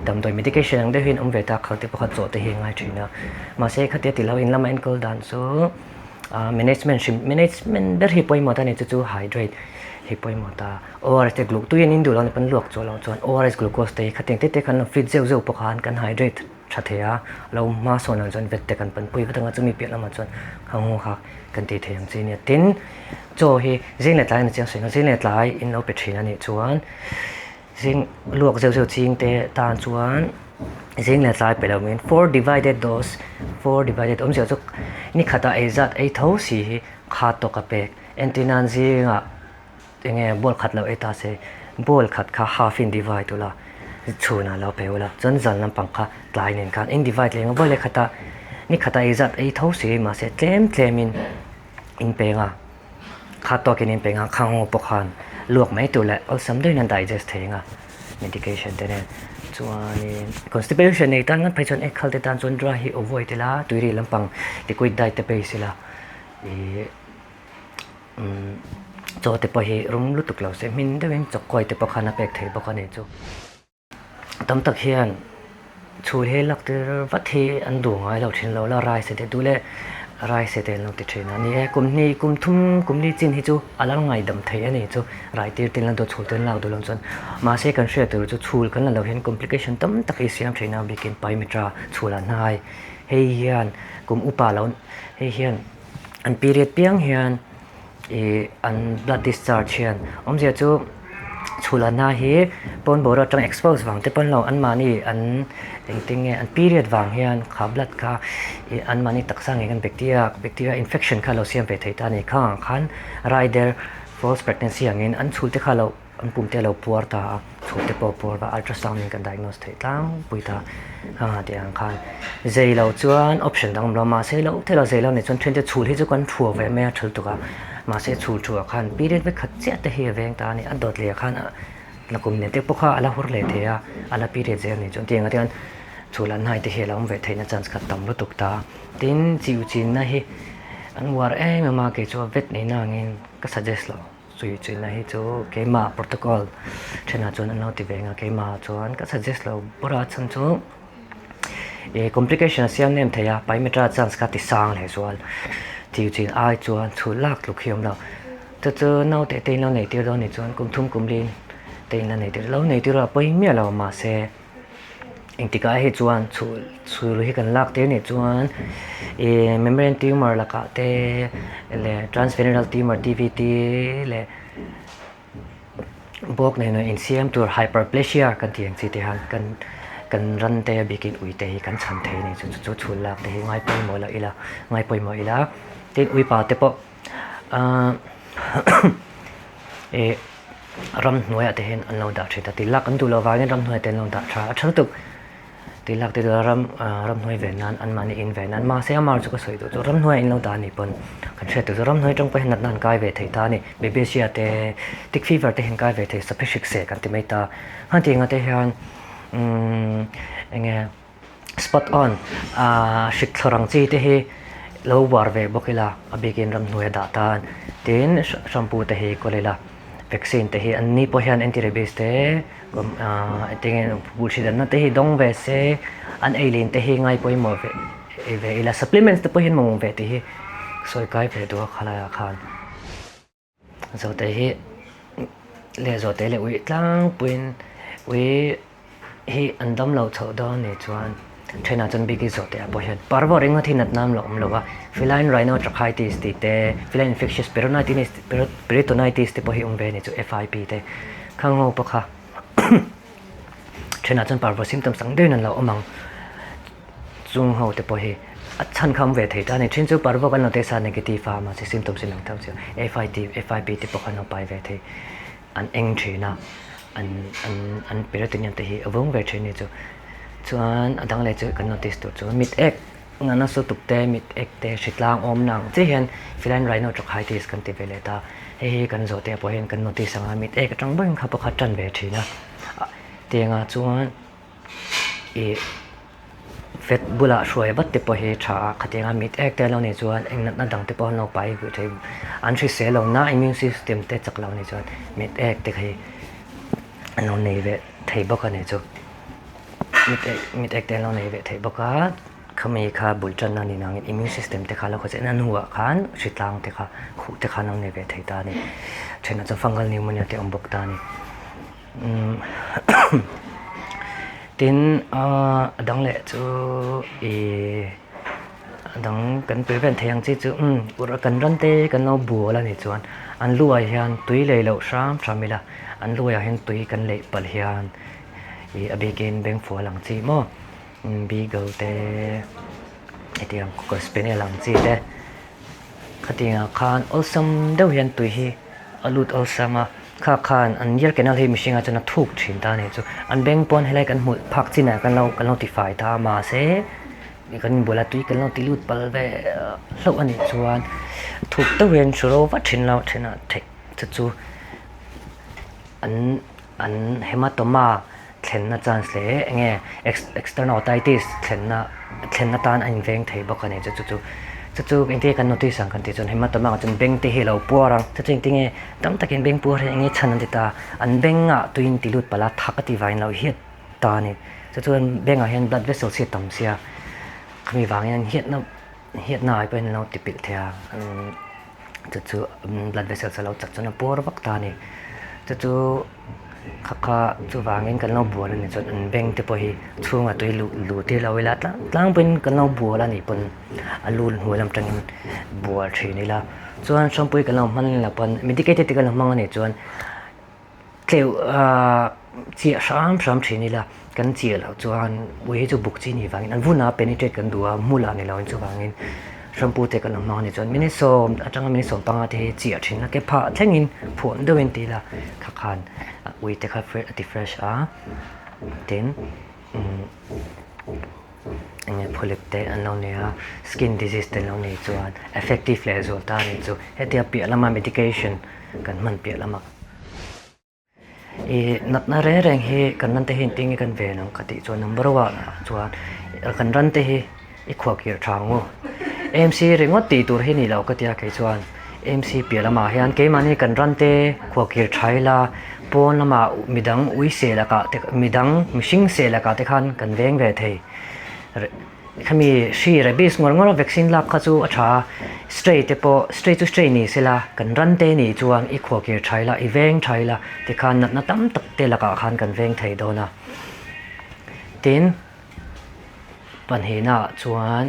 Speaker 3: damdawi medication ang deuh hian awm ve ta khal te pawh kha chaw te hi a ngai thin a mahse khatia ti lo in lama enkawl dan chu ah management hrim management ber hi pawimawh ta a ni chu chu hydrate hi pawimawh ta O R S te gluc tui an in duh lo a ni pawn luak chu a lo chuan O R S glucose te hi khatiang te te khan lo fit zeuh zeuh pawh khan kan hydrate tha thei a, lo hma sawn ang chuan vet te kan panpui vat ang a, chumi piah lamah chuan kha nghawng kha kan tih theih ang chi nia. Tin, chaw hi zing leh tlai a ni chiang sawi ang, zing leh tlai in lo pe thin a nih chuan zing luak zeuh zeuh ching te tan chuan zing leh tlai pe lo min four divided dose, four divided awmzia chu ni khatah ei zat ei tho si hi kha tawk a pek entir nan zingah Enge ball khat lo ei ta se, ball khat kha half in divide ula, chhunah lo pe ula, chuan zan lampang kha tlai nen khan in divide leh ang a, ball leh khatah ni khatah ei zat ei tho si mahse tlem tlem in in peng a, kha tawkin in peng a, khang ho pawh khan luak mai tur leh awlsam deuhin an digest thei ang a, medication te nen. Chuanin constipation nei tan ngat phei chuan egg khal te tan chuan dry hi avoid ila, tuiri lampang liquid diet te base ila ih. Umm chaw te pawh hi rum lutuk lo se hmin deuhin chawkkawi te pawh khan a pek thei bawk a ni chu. Tam tak hian chhul hi lak tir vat hi an duh ngai lo thin lo la rice te duh leh rice te an lo ti thin a ni e. Kum hnih kum thum kum li chin hi chu a lo ngaidam thei a ni chu rai tir te an la duh chhul te an lak duh lo chuan mahse kan hriat tur chu chhul kan la lo hian complication tam tak hi siam thin a bikin paimitra chhul ah hnai hei hian kum upa lo hei hian. An period piang hian ih an blood discharge hian awmzia chu chhulana hi pawn bawr atang expose vang te pawn lo anmahni an engtin nge an period vang hian kha blood kha ih anmahni taksa ngei khan bacteria bacteria infection kha a lo siam ve thei ta a ni khangah khan rider false pregnancy angin an chhul te kha a lo. An pum te a lo puar ta a, chhut te pawh a puar va, ultrasound in kan diagnose theih tlangpui ta a tih ang khan zei lo chuan option dang awm lo mahse lo thei lo zei lo nih chuan then te chhul hi chu kan thuah ve mai a thul tuk a mahse chhul thuah khan period vek khat chiah te hi a veng ta a ni a dawt leh ah khan nakum nen te pawh kha a la hur leh thei a a la period zel nih chuan tiang ah te hian. Chhul an hai te hi a lo awm ve theihna chance kha tam lutuk ta. Tin, chiu chinna hi an uar em em a, kei chu a vet nei na angin ka suggest lo. Chui chinna hi chu keimah protocol thenah chuan an lo ti ve ang a, keimah chuan ka suggest lo bawrh a chhan chu ih complication a siam nem thei a, pymetra chance kha ti sang leh zual. Chiu chin ai chuan chhul lak tluk hi a awm lo. Chu chu naute te in lo nei tir dawn nih chuan kum thum kum li te in la nei tir lo nei tir a pawi miah lo mahse engtikah hei chuan chhul chhul hi kan lak tir nih chuan ih membrane tumor lakah te leh transveneral tumor T_V_T leh bawk nen a insiam tur hyperplasia kan tih ang chi te hian kan kan ran te a bikin ui te hi kan chhan thei a ni chu chu chhul lak te hi ngai pawimawh loh ila ngai pawimawh ila tin uipa te pawh. Ahh ih ramhnuaiah te hian an lo dah thin a ti lak an duh loh vangin ramhnuaiah te an lo dah tha a tha lutuk ti lak te chu ram ah ramhnuai ve nan anmahni in ve nan mahse amah chu ka sawi duh chu ramhnuaiah in lo dah a nih pawn kan hriat tur chu ramhnuai atang pawh hian natna an kai ve thei ta a ni babesia te tick fever te hi an kai ve thei saphi hrik seh kan ti mai ta hetiang ah te hian umm eng nge. Spot on ah hrik thlawr ang chi te hi lo uar ve bawk ila a bikin ramhnuai a dah tan tin shampoo te hi kawl ila vaccine te hi an ni pawh hian anti rabies te ah engtin nge buh hri danna te hi dawng ve se an ei lin te hi ngai pawimawh ve ei ve ila supplements te pawh hi an mamawh ve tih hi sawi kai ve duh a khalaiah khan. Zawhte hi leh zawhte leh uih tlangpuiin ui hi an dam lo chhoh dawn anih chuan thenah chuan bik hi zawhte ah pawh hian parvo ringawt hi natna an lo awm lo a, feline rhinotracheitis tih te, feline infectious peritonitis peritonitis te pawh hi awm ve a ni chu F_I_P te khang ho pawh kha thenah chuan parvo symptoms ang deuhin an lo awm ang. Chung ho te pawh hi a chhan kha awm ve thei ta a ni. Thin chu parvo kan lo test a negative a mahse symptoms in ang tho chu FIT FIP te pawh khan lo pai ve thei an eng thin a an an an peritoneum te hi a vung ve thin a ni chu. Chuan a dang leh chu kan notice tur chu mit ek nana su tuk te mit ek te hritlang awm na ang chiah hian feline rhinotracheitis kan ti ve leh ta. Hei hi kan zawh te pawh hian kan notice ang a mit ek atang bawkin kha pawh kha tan ve thin a tiangah chuan ih Vet bulah hruai vat te pawh hi tha a, khatianga mit ek te lo nih chuan eng natna dang te pawh an lo pai ve thei. An hrisel lo na immune system te chak lo nih chuan mit ek te khi an lo nei ve thei bawk a nih chu. Mit ek mit ek te an lo nei ve thei bawk a, khami kha bul tanna ni nangin immune system te kha lo khaw chiah a hnuah khan hritlang te kha khuh te kha an lo nei ve thei ta a ni. Thenah chuan fungal pneumonia te a awm bawk ta a ni. Tin a dang leh chu ih a dang kan prevent thei ang chi chu umm kan ram te kan lo bual a nih chuan an lu ah hian tui lei loh hram hram ila an lu ah hian tui kan leih palh hian ih a bikin bengfual ang chi maw beagle te hetiang cocker spaniel ang chi te. Khatiangah khan awlsam deuh hian tui hi a lut awlsam a, kha khan an ear canal hi mihringah chuan a thuk thin ta a nih chu. An beng pawn helai kan hmuh phak chinah kan lo kan lo tifai ta a mahse kan inbual a tui kan lo ti lut palh ve hlauh a nih chuan thuk deuh hian hru ro vat thin lo thin a theih chu chu an an hematoma thlenna chance leh eng nge external otitis thlenna thlenna tan a inveng thei bawk a ni chu chu chu chu chu engtin nge kan notice ang kan tih chuan hematoma ah chuan beng te hi a lo puar ang chu chu engtin nge tam takin beng puar hi eng nge chhan an ti ta an bengah tuiin ti lut palh a thak a tih vangin lo hiat ta a ni chu chuan bengah hian blood vessels hi a tam sia khami vangin an hiatna hiatna ai pawhin an lo ti pilh thei a chu chu blood vessels a lo chak chuan a puar vak ta a ni chu chu. Kha kha chuvangin kan lo bual a nih chuan an beng te pawh hi chhungah tui luh luh tir lo ila tlang tlang pawhin kan lo bual a nih pawn a lu hnuai lam atangin bual thin ila chuan hrawmpui kan lo hman loh pawn medicated te kan lo hmang a nih chuan tleuh ahh chiah hram hram thin ila kan chiah loh chuan ui hi chu buk chi nih vangin an vunah penetrate kan duh a hmulah ni loin chuvangin shampoo te kan lo hmang a nih chuan minute sawm atanga minute sawm panga te hi chiah thin a ke phah thlengin phuan deuhin ti ila kha khan ui te kha a ti fresh a tin umm eng nge phawlip te an lo nei a skin disease te an lo nei chuan effective leh zual ta a nih chu hetia piah lama medication kan hman piah lamah. I natna reng reng hi kan ran te hi engtin nge kan ven ang ka tih chuan number one ah chuan kan ran te hi i khuahkirh tha ang u. MC ringawt tih tur hi ni lo ka tia kei chuan MC piah lamah hian keimahni kan ran te khuahkirh tha ila pawn lamah midang ui seh lakah te midang mihring seh lakah te khan kan veng ve thei. Khami hri rabies ngawr ngawr a vaccine lak kha chu a tha a, stray te pawh stray chu stray ni sela kan ran te nih chuan i khuahkir tha ila i veng tha ila tikhan natna tam tak te lakah khan kan veng thei dawn a. Tin, pahnihnaah chuan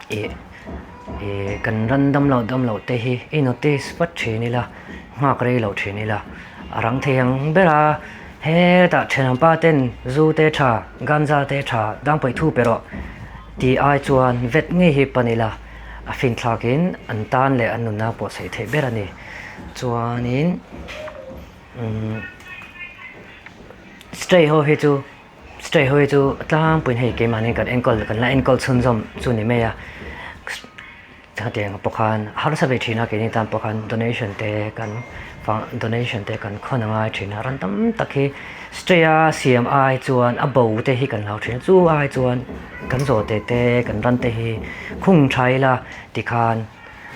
Speaker 3: ih ih kan ran damlo damlo te hi i notice vat thin ila nghak rei lo thin ila a rang thei ang ber a. Hetah thenawmpa ten zu te tha, ganja te tha, dangpawih thu pe rawh tih ai chuan vet ngei hi pan ila a finthlakin an tan leh an nunna pawh sawi theih ber a ni. Chuanin umm stray ho hi chu stray ho hi chu tlangpuiin hei keimahni kan enkawl kan la enkawl chhunzawm chu ni mai a. Hetiang pawh khan harsa ve thin a, keini tan pawh khan donation te kan donation te kan khawn a ngai thin a, ran tam tak hi stray a siam ai chuan a bo te hi kan hlau thin a, chu ai chuan kan zawh te te kan ran te hi khung tha ila tikhan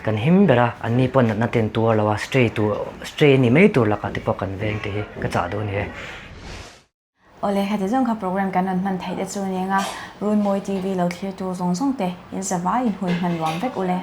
Speaker 3: kan him ber a, an ni pawh natna ten tuar lo a, stray tur stray ni mai tur lakah te pawh kan veng te hi ka chah duh a ni e.
Speaker 1: Awle, heti zawng kha program kan rawn hman theih te chu nia nga, Runmawi TV lo thlirtu zawng zawng te in zavaiin hun hman nuam vek ule.